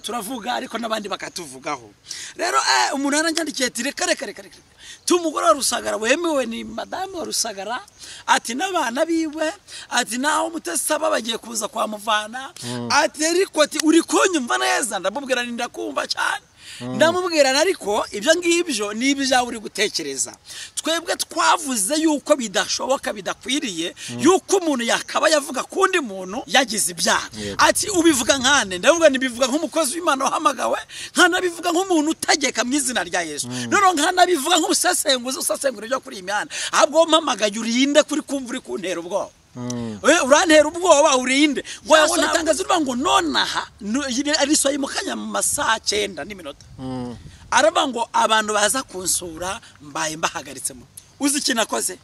Turavuga ariko n'abandi bakatuvugaho. Rero umuntu yaranyandikiye ati reka reka reka reka, tumugore wa Rusagara wemewe ni madamu wa Rusagara, ati n'abana biwe, ati naho Mutesi aba bagiye kuza kwa muvana, ati ariko ati uri kunyumva neza? Ndamubwira nti ndakumva cyane. Ndamubwira ariko ibyo ngibyo ni ibyawe uri gutekereza. Twebwe twavuze yuko bidashoboka, bidakwiriye yuko umuntu yakaba yavuga kundi muntu yagize ibyaha. Ati ubivuga nkane? Ndavuga nibivuga nk'umukozi w'Imana wahamagawe, nkanabivuga nk'umuntu utegeka mu izina rya Yesu, noneho nkanabivuga nk'umusesenguzi usasengura ibyo kuri iyi mihanda. Ahubwo mpamagaye urinde kuri kumva uri kuntera ubwoba. Urantera ubwoba urinde. Ngo yatangaza uruvuga ngo nonaha arisoye mu kanya mu masaha 9:01. Aravuga ngo abantu baza kunsura mbaye mbahagaritse mu. Uzi ikintu akoze?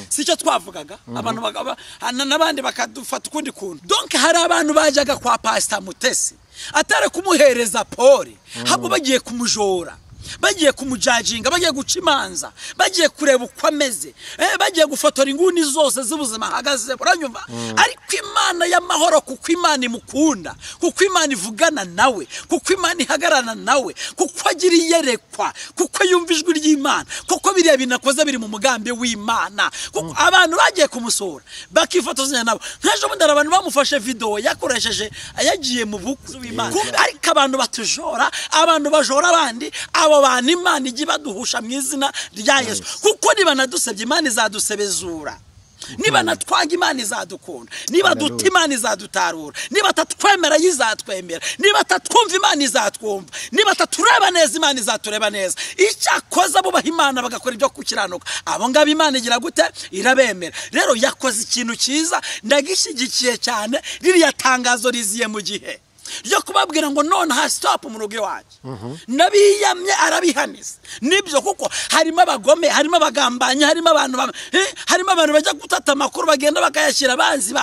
Si cyo twavugaga, abantu bagaba n'abandi bakadufata ukundi kuntu. Donc hari abantu bajyaga kwa Pastor Mutesi atari kumuhereza pole, ahubwo bagiye kumujora, bagiye kumujajinga, bagiye guca imanza, bagiye kureba uko ameze, bagiye gufotora inguni zose z'ubuzima ahagaze. Uranyumva? Ariko Imana y'amahoro, kuko Imana imukunda, kuko Imana ivugana nawe, kuko Imana ihagararana nawe, kuko agira iyerekwa, kuko yumva ijwi ry'Imana, kuko biriya bintu akoze biri mu mugambi w'Imana, kuko abantu bagiye kumusura bakifotozanya nabo. Nk'ejo bundi hari abantu bamufashe video yakoresheje yagiye mu bukwe. Ariko abantu batujora, abantu bajora abandi, abo bantu Imana ijya ibaduhusha mu izina rya Yesu. Kuko niba nadusebye Imana izadusebezura, niba natwaga Imana izadukunda, niba duta Imana izadutarura, niba atatwemera yizatwemera, niba atatwumva Imana izatwumva, niba atatureba neza Imana izatureba neza. Icyakoze abubaha Imana bagakora ibyo gukiranuka, abo ngabo Imana igira gute? Irabemera. Rero yakoze ikintu cyiza, ndagishyigikiye cyane. Ririya tangazo riziye mu gihe ryo kubabwira ngo none ha stop mu rugo iwanjye. Nabiyamye arabihaniza. Nibyo, kuko harimo abagome, harimo abagambanyi, harimo abantu harimo abantu bajya gutata amakuru bagenda bakayashyira abanzi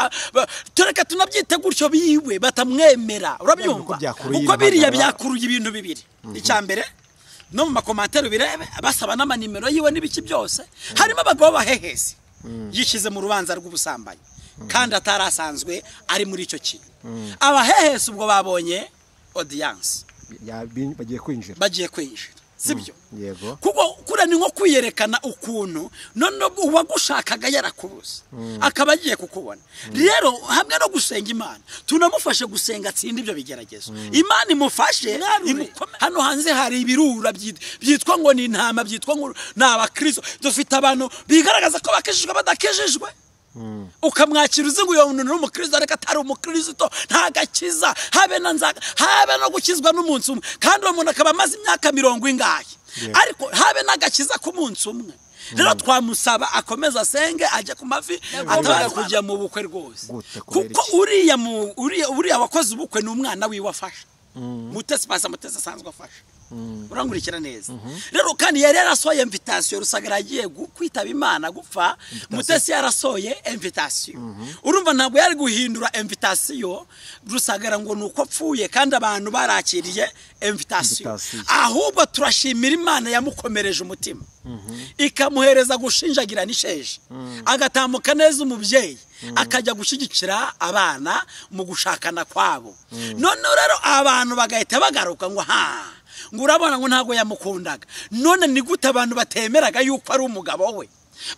tureka tunabyite gutyo biwe batamwemera. Urabyumva? Kuko biriya byakuruye ibintu bibiri. Icya mbere, no mu makomantere birebe basaba n'amanimero yiwe n'ibiki byose, harimo abagabo bahehesi yishyize mu rubanza rw'ubusambanyi kandi atarasanzwe ari muri icyo kintu. Abahehesi ubwo babonye audience, bagiye kwinjira, bagiye kwinjira, sibyo? Yego. Kuko kura ni nko kwiyerekana ukuntu none uwagushakaga yarakubuze akaba agiye kukubona. Rero hamwe no gusenga Imana, tunamufashe gusenga atsinda ibyo bigeragezo. Imana imufashe. Hano hanze hari ibirura byitwa ngo ni intama, byitwa ngo ni abakristo. Dufite abantu bigaragaza ko bakijijwe badakijijwe. Ukamwakira uzi ngo uyu muntu ni umukristo ariko atari umukristo, ntagakiza, habe na nzaga, habe no gukizwa n'umunsi umwe, kandi uwo muntu akaba amaze imyaka 40 ingahe, ariko habe n'agakiza ku munsi umwe. Rero twamusaba akomeza asenge, ajya ku mavi, atabaga kujya mu bukwe rwose, kuko uriya wakoze ubukwe ni umwana wiwe afasha. Mutesi pasa Mutesi asanzwe afasha. Urankurikira neza? Rero kandi yari yarasohoye invitation, Rusagara agiye kwitaba Imana gupfa, Mutesi yarasohoye invitation. Urumva ntabwo yari guhindura invitation Rusagara ngo nuko apfuye kandi abantu barakiriye invitation. Ahubwo turashimira Imana yamukomereje umutima, ikamuhereza gushinjagira n'isheje, agatambuka neza umubyeyi, akajya gushyigikira abana mu gushakana kwabo. None rero abantu bagahita bagaruka ngo ha, ngo urabona ngo ntabwo yamukundaga. None ni gute abantu batemeraga yuko ari umugabo we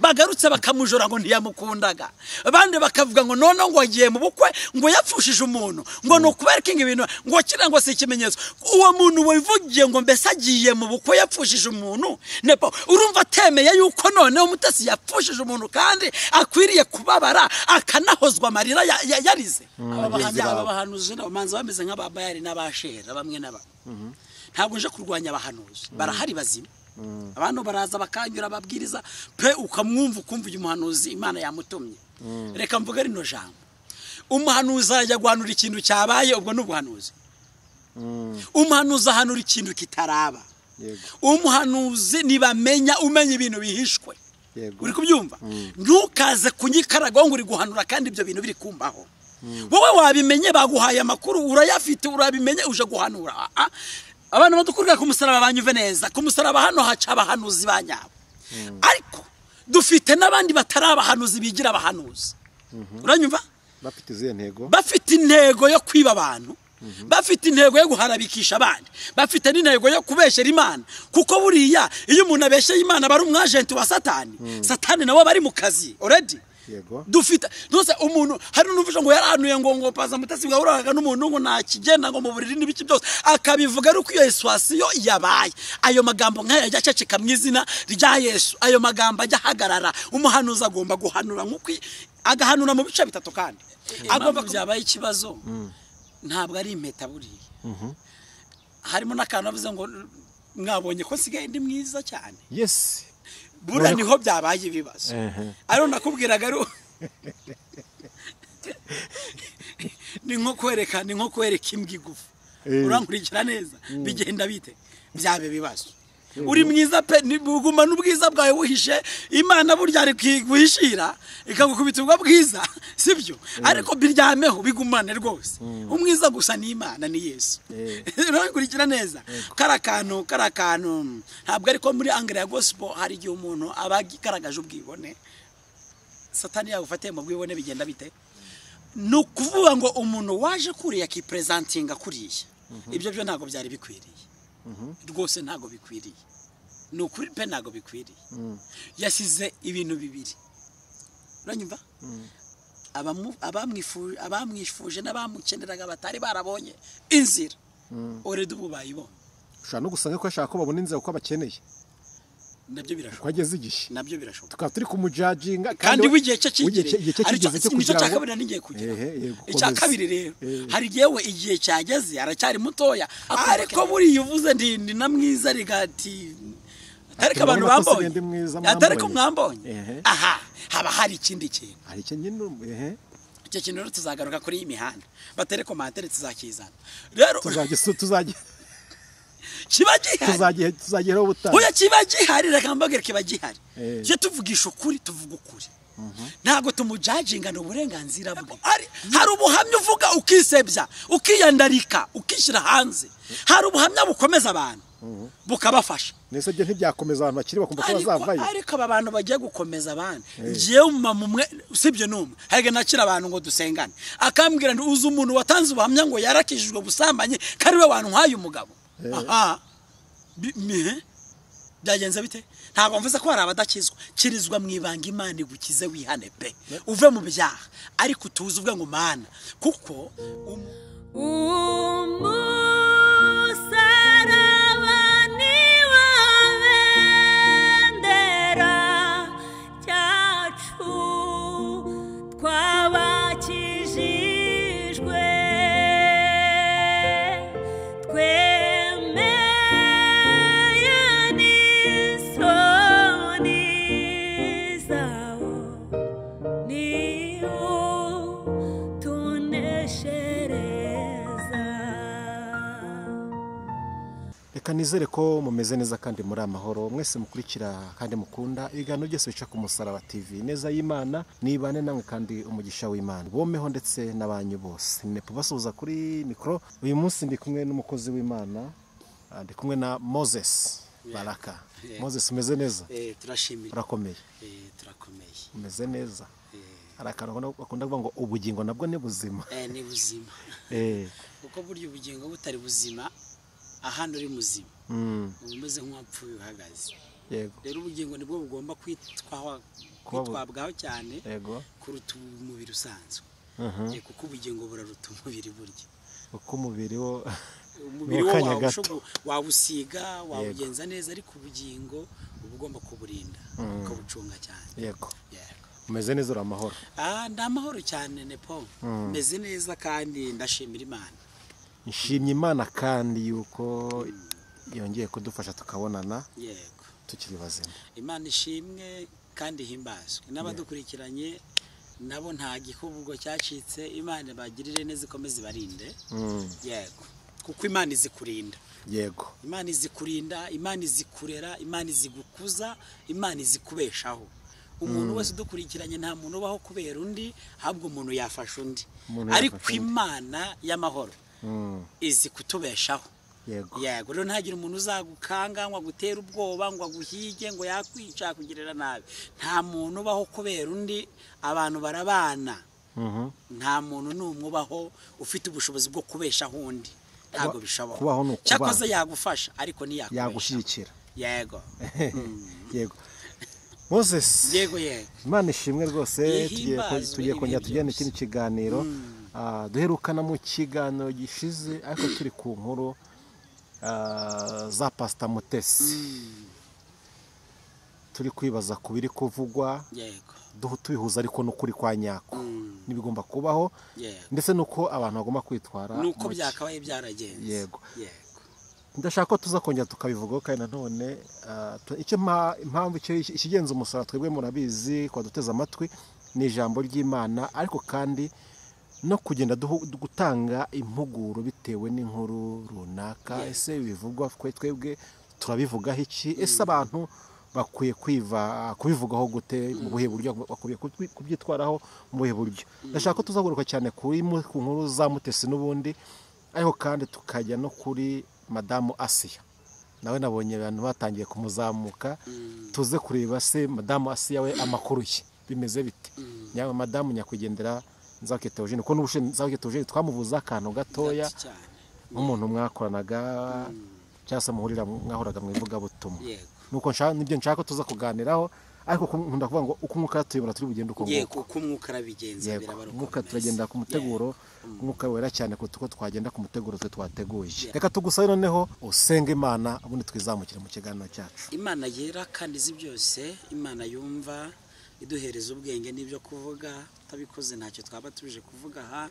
bagarutse bakamujora ngo ntiyamukundaga? Abandi bakavuga ngo none ngo agiye mu bukwe ngo yapfushije umuntu, ngo ni ukubereka ibintu, ngo kira ngo si ikimenyetso. Uwo muntu wivugiye ngo mbese agiye mu bukwe yapfushije umuntu, nepo urumva atemeye yuko noneho Mutesi yapfushije umuntu kandi akwiriye kubabara akanahozwa amarira yarize. Abahanuzi n'abamanzi bameze nk'ababayari n'abashera bamwe na bamwe. Ntabwo nje kurwanya abahanuzi, barahari bazima. Abantu baraza bakanyura babwiriza pe, ukamwumva ukumva uyu muhanuzi Imana yamutumye. Reka mvuge rino jambo, umuhanuzi ajya guhanura ikintu cyabaye, ubwo ni ubuhanuzi. Umuhanuzi ahanura ikintu kitaraba. Umuhanuzi nibamenya umenya ibintu bihishwe. Uri kubyumva? Ntukaze kunyikaraga ngo uri guhanura kandi ibyo bintu biri kumbaho. Wowe wabimenye, baguhaye amakuru, urayafite, urabimenye, uje guhanura. Abantu badukurira ku musaraba banyuve neza, ku musaraba hano haca abahanuzi banyabo. Ariko dufite n'abandi batari abahanuzi bigira abahanuzi. Uranyumva? Bafite izihe ntego? Bafite intego yo kwiba abantu, Bafite intego yo guharabikisha abandi, bafite n'intego yo kubeshyera Imana, kuko buriya iyo umuntu abeshyeye Imana aba ari umwajenti wa Satani. Satani nawe aba ari mu kazi already. Yego. Dufite nose umuntu hari n'uvuze ngo yarahanuye ngo Paza Mutesi bwahuraga n'umuntu ngo ntakigenda ngo mu buriri n'ibiki byose, akabivuga ari uko iyo situation yabaye. Ayo magambo nk'aya ajya aceceka mu izina rya Yesu, ayo magambo ajya ahagarara. Umuhanuzi agomba guhanura nk'uko agahanura mu bice bitatu, kandi agomba. Byabaye ikibazo ntabwo ari impeta buriya. Harimo n'akantu avuze ngo mwabonye ko nsigaye ndi mwiza cyane. Yes. Buriya niho byabaye ibibazo. Ariko nakubwiraga ari ni nko kwereka imbwa igufa. Urankurikira neza, bigenda bite byabe bibazo. Uri mwiza pe, uguma n'ubwiza bwawe buhishe. Imana burya ari kwiguhishira ikagukubita ubwo bwiza, sibyo? Ariko biryameho bigumane rwose. Umwiza gusa ni Imana, ni Yesu. Urankurikira neza. Karakantu ntabwo ariko muri angle ya gospel hari igihe umuntu aba agaragaje ubwibone, Satani yagufatiye mu bwibone, bigenda bite? Ni ukuvuga ngo umuntu waje kuriya akipresentinga kuriya, ibyo byo ntabwo byari bikwiriye. Rwose ntabwo bikwiriye, ni ukuri pe, ntabwo bikwiriye. Yasize ibintu bibiri, uranyumva? Abamwifuje n'abamukeneraga batari barabonye inzira, already ubu bayibonye. Ushobora no gusanga ko ashaka ko babona inzira kuko abakeneye, nabyo birashoboka, kwageze igihe nabyo birashoboka. Tukaba turi kumujajinga kandi w'igihe cye kigeze, nicyo cya kabiri n'igiye kugira. Icya kabiri rero hari igihe we igihe cyageze aracyari mutoya, ariko buriya uvuze ndi na mwiza rigati atariko abantu bambonye, atariko mwambonye, aha haba hari ikindi kintu. Hari icyo nyine, icyo kintu rero tuzagaruka kuri iyi mihanda, batere komantere tuzakizana rero, tuzajya kiba gihari, tuzageraho ubutaha. Oya, kiba gihari, reka mbabwire kiba gihari. Cyo tuvugisha ukuri, tuvuga ukuri, ntabwo tumujajinga, ni uburenganzira bwe. Hari ubuhamya uvuga ukisebya, ukiyandarika, ukishyira hanze. Hari ubuhamya bukomeza abantu, bukabafasha. Nese byo ntibyakomeza abantu bakiri bakumva ko bazavayo. Ariko aba bantu bagiye gukomeza abandi, ngiye umama umwe usibye n'umwe harige nakira abantu ngo dusengane, akambwira ngo uzi umuntu watanze ubuhamya ngo yarakijijwe ubusambanyi kari we wantwaye umugabo. Aha byagenze bite? Ntabwo mvuze ko hari abadakizwa. Kirizwa mu ibanga, Imana igukize, wihane pe, uve mu byaha, ariko utuze uvuge ngo Mana, kuko umusaraba ni wa bendera cyacu twabakijijwe, twemeye n'isoni zawo, niwo tuneshereza. Reka nizere ko mumeze neza kandi muri amahoro, mwese mukurikira kandi mukunda ibiganiro byose bica ku Musaraba TV. Neza y'Imana nibane namwe kandi umugisha w'Imana bomeho ndetse n'abanyu bose. Nepo basuhuza kuri mikro. Uyu munsi ndi kumwe n'umukozi w'Imana, ndi kumwe na Moses Baraka. Moses, umeze neza? Turashimira. Urakomeye? Turakomeye. Umeze neza? Hari akantu bakunda kuvuga ngo ubugingo nabwo ni buzima. Ni buzima. Kuko burya ubugingo butari buzima, ahandi uri muzima uba umeze nk'uwapfuye uhagaze. Yego. Rero ubugingo nibwo bugomba kwitwabwaho cyane kuruta umubiri usanzwe. Kuko ubugingo buraruta umubiri burya. Kuko umubiri wo wawusiga, wawugenza neza, ariko ubugingo uba ugomba kuburinda, ukabucunga cyane. Yego. Umeze neza, uri amahoro? Ndi amahoro cyane Nepo, meze neza kandi ndashimira Imana. Nshimye Imana kandi yuko yongeye kudufasha tukabonana. Yego. Tukiri bazima. Imana ishimwe kandi ihimbazwe. N'abadukurikiranye nabo nta gikubwo cyacitse, Imana bagirire neza ikomeze ibarinde. Yego. Kuko Imana izikurinda. Yego. Imana izikurinda, Imana izikurera, Imana izigukuza, Imana izikubeshaho. Umuntu wese udukurikiranye nta muntu ubaho kubera undi, ahubwo umuntu yafasha undi. Ariko Imana y'amahoro izi kutubeshaho. Yego. Yego, rero ntagira umuntu uzagukanga ngo agutera ubwoba ngo aguhige ngo yakwica kugirira nabi. Nta muntu ubaho kubera undi, abantu barabana. Nta muntu n'umwe ubaho ufite ubushobozi bwo kubeshaho undi, ntabwo bishoboka. Kubaho ni ukubana. Cyakoze yagufasha ariko ntiyakubeshaho. Yagushyigikira. Yego. Yego Moses. Yego yego. Imana ishimwe rwose, Ihimbazwe tugiye kongera ibihe tugirane byose. ikindi kiganiro. Duherukana mu kiganiro gishize ariko turi ku nkuru za Pastor Mutesi, turi kwibaza ku biri kuvugwa, Yego. tubihuza ariko n'ukuri kwa nyako n'ibigomba kubaho, Yego. ndetse n'uko abantu bagomba kwitwara Nuko mu ki. byakabaye byaragenze. Yego. Yego. Ndashaka ko tuza kongera tukabivugaho kandi nanone icyo impamvu icyo ikigenza umusaraba twebwe murabizi kwa duteze amatwi ni ijambo ry'Imana, ariko kandi no kugenda gutanga impuguro bitewe n'inkuru runaka. Ese bivugwa twebwe turabivugaho iki? Ese abantu bakwiye kubivugaho gute? Mu buhe buryo bakwiye kubyitwaraho? Mu buhe buryo? Ndashaka ko tuzagaruka cyane ku nkuru za Mutesi n'ubundi, ariko kandi tukajya no kuri Madamu Asiya, nawe nabonye abantu batangiye kumuzamuka. Tuze kureba se Madamu Asiya we amakuru ye bimeze bite? Nyaba Madamu nyakwigendera Nzabakwiye Theogene, kuko n'ubushize Nzabakwiye Theogene twamuvuze akantu gatoya Gato cyane. nk'umuntu mwakoranaga cyangwa se mwahoraga mu ivugabutumwa. Yego. Nuko nibyo nshaka ko tuza kuganiraho, ariko nkunda kuvuga ngo uko umwuka aratuyobora turi bugende uko Yego, nguko. uko umwuka arabigenza Yego, biraba ari uko umwuka bimeze. turagenda ku muteguro, umwuka wera cyane kuruta uko twagenda ku muteguro twe twateguye. Reka tugusabe noneho usenge Imana, ubundi twizamukire mu kiganiro cyacu. Imana yera kandi izi byose, Imana yumva, iduhereza ubwenge n'ibyo kuvuga, utabikoze ntacyo twaba tuje kuvuga aha,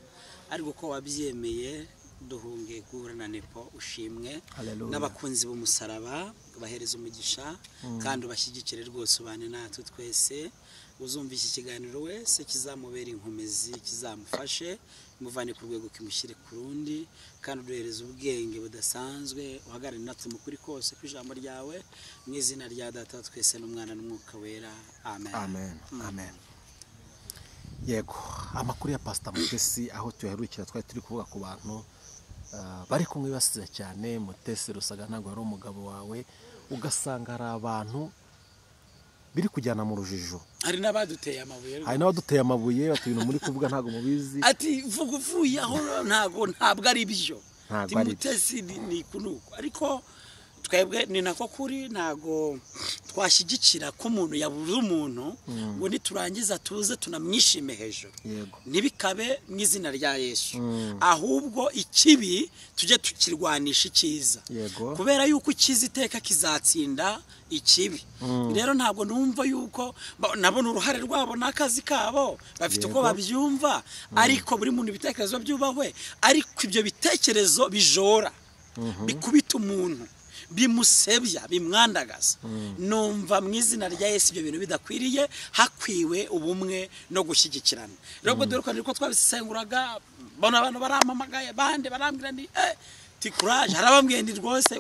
ariko uko wabyemeye duhunge guhura na Nepo ushimwe. Hallelujah. N'abakunzi b'umusaraba bahereza umugisha kandi ubashyigikire rwose, ubane natwe twese. Uzumva iki kiganiro wese kizamubera inkomezi, kizamufashe, muvane ku rwego kimushyire ku rundi, kandi uduhereze ubwenge budasanzwe, uhagarare natwe mu kuri kose kw'ijambo ryawe, mu izina rya Data wa twese n'Umwana n'Umwuka Wera, amen. Amen. Amen. Yego, amakuru ya Pastor Mutesi aho tuyaherukira twari turi kuvuga ku bantu bari kumwibasira cyane. Mutesi Rusagara ntabwo ari umugabo wawe, ugasanga hari abantu biri kujyana mu rujijo. Hari n'abaduteye amabuye. Hari n'abaduteye amabuye bati ibintu muri kuvuga ntabwo mubizi. Ati vuga uvuye aho ntabwo ari byo. Ntabwo ari byo. Mutesi ni kunuko, ariko twebwe ni nako kuri, ntabwo twashyigikira ko umuntu yabuze umuntu ngo niturangiza tuze tunamwishime hejuru. Yego. Ntibikabe mu izina rya Yesu. Ahubwo ikibi tujye tukirwanisha icyiza. Yego. Kubera yuko icyiza iteka kizatsinda ikibi. Rero ntabwo numva yuko nabona uruhare rwabo n'akazi kabo bafite uko Yego. babyumva, ariko buri muntu ibitekerezo byubahwe, ariko ibyo bitekerezo bijora bikubita umuntu, bimusebya, bimwandagaza. Numva mu izina rya Yesu ibyo bintu bidakwiriye, hakwiwe ubumwe no gushyigikirana. Rero ubwo dore ko twabisenguraga, mbona abantu barampamagaye, bande barambwira ni ti courage, hari abambwiye ndi rwose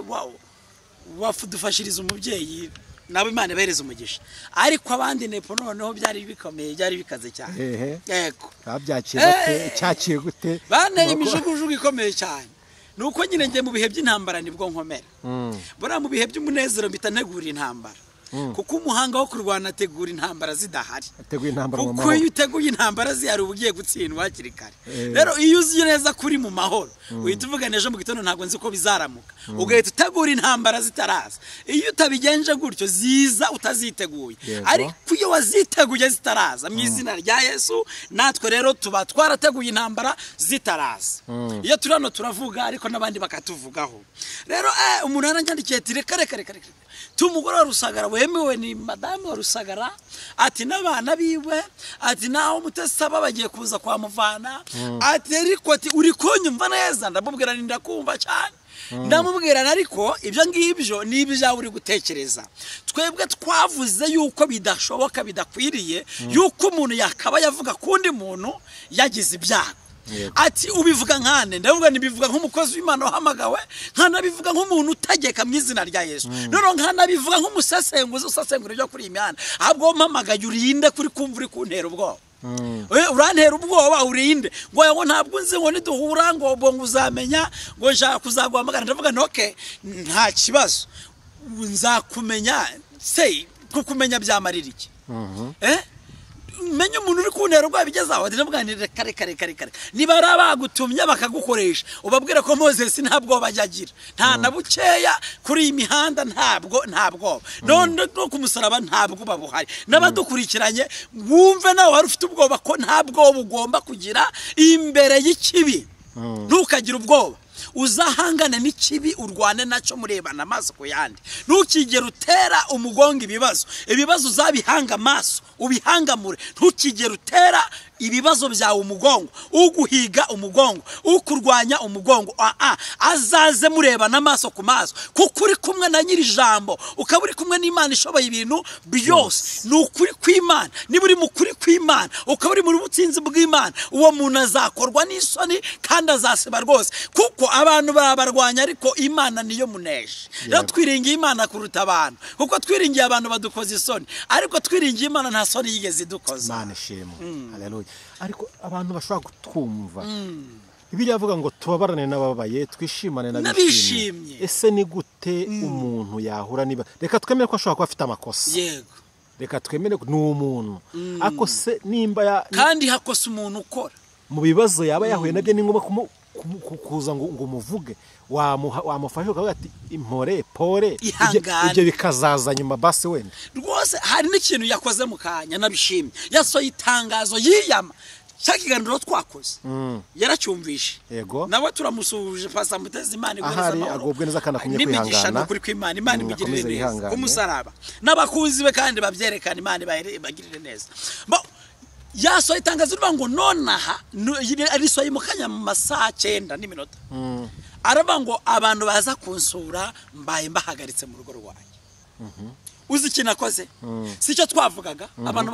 wafudufashiriza umubyeyi, nabo Imana ibahereza umugisha. Ariko abandi Nepo noneho byari bikomeye, byari bikaze cyane. Ehe. Yego. Babyakiye gute? Cyakiye gute? Banteye imijugujugu ikomeye cyane. Nuko nyine njye mu bihe by'intambara nibwo nkomera. Buriya mu bihe by'umunezero mpita ntegura intambara. Kuko umuhanga wo kurwana ategura intambara zidahari. Ateguye intambara mu Kuko mahoro. iyo uteguye intambara zihari uba ugiye gutsindwa hakiri kare. Eh. Rero iyo uzi neza kuri mu mahoro, uhita uvuga ejo mu gitondo ntabwo nzi ko bizaramuka. Ugahita utegura intambara zitaraza. Iyo utabigenje gutyo ziza utaziteguye. Yego. Ariko iyo waziteguye zitaraza mu izina rya Yesu, natwe rero tuba twarateguye intambara zitaraza. Iyo turi hano turavuga ariko n'abandi bakatuvugaho. Rero umuntu yaranyandikiye ati reka reka reka reka. Umugore wa Rusagara wemewe ni madamu wa Rusagara, ati n'abana biwe, ati naho Mutesi aba bagiye kuza kwa muvana, ati ariko ati uri kunyumva neza? Ndamubwira nti ndakumva cyane. Ndamubwira ariko ibyo ngibyo ni ibyawe uri gutekereza. Twebwe twavuze yuko bidashoboka, bidakwiriye yuko umuntu yakaba yavuga kundi muntu yagize ibyago. Yego. Ati ubivuga nkane? Ndavuga nibivuga nk'umukozi w'Imana wahamagawe, nkanabivuga nk'umuntu utegeka mu izina rya Yesu. Noneho nkanabivuga nk'umusesenguzi usesengura ibyo kuri iyi mihanda. Ahubwo mpamagaye urinde kuri kumva uri kuntera ubwoba. Urantera ubwoba urinde. Ngo ngo ntabwo nzi ngo niduhura ngo ubwo ngo uzamenya ngo nshaka kuzaguhamagara. Ndavuga nti okay, nta kibazo. Nzakumenya se kukumenya byamarira iki? Menye umuntu uri kuntera ubwoba bigeze aho, ndavuga nti reka reka reka reka, niba ari abagutumye bakagukoresha ubabwira ko Moses nta bwoba ajya agira, nta na bukeya kuri iyi mihanda, ntabwo nta bwoba, none no ku musaraba nta bwoba buhari. N'abadukurikiranye wumve nawe wari ufite ubwoba ko nta bwoba ugomba kugira imbere y'ikibi. Ntukagire ubwoba, uzahangane n'ikibi, urwane nacyo murebana amaso ku yandi. Ntukigere utera umugongo ibibazo, ibibazo uzabihanga amaso ubihangamure. Ntukigere utera ibibazo byawe umugongo, uguhiga umugongo, ukurwanya umugongo, azaze murebana amaso ku maso, kuko uri kumwe na nyiri ijambo, ukaba uri kumwe n'Imana ishoboye ibintu byose. Ni ukuri kw'Imana, niba uri mu kuri kw'Imana, ukaba uri muri butsinzi bw'Imana, uwo muntu azakorwa n'isoni kandi azaseba rwose, kuko abantu barabarwanya ariko Imana niyo munesha. Rero twiringiye Imana kuruta abantu, kuko twiringiye abantu badukoza isoni, ariko twiringiye Imana nta soni yigeze idukoza. Imana ishimwe. Haleluya. Ariko abantu bashobora kutwumva, Bibiliya avuga ngo tubabarane n'abababaye, twishimane n'abishimye. Ese ni gute umuntu yahura niba, reka twemere ko ashobora kuba afite amakosa, yego, reka twemere ni umuntu, ako se nimba kandi hakosa umuntu ukora mu bibazo yaba yahuye nabyo, ni ngombwa kuza ngo umuvuge, wamufasha ukavuga ati impore pore, ibyo bikazaza nyuma basi wenda. Rwose hari n'ikintu yakoze mu kanya nabishimye, yasohoye itangazo yiyama cya kiganiro twakoze, yaracyumvishe, nawe turamusuhuje Pastor Mutesi, Imana iguhereze amahoro, agubwe neza kandi akumye kwihangana, n'ukuri kw'Imana, Imana imugirire neza umusaraba n'abakunzi be kandi babyerekana, Imana ibagirire neza. Yasohoye itangazo rivuga ngo nonaha, arisohoye mu kanya mu masaha 9:01, aravuga ngo abantu baza kunsura mbaye mbahagaritse mu rugo rwanjye. Uzi ikintu akoze? Si cyo twavugaga, abantu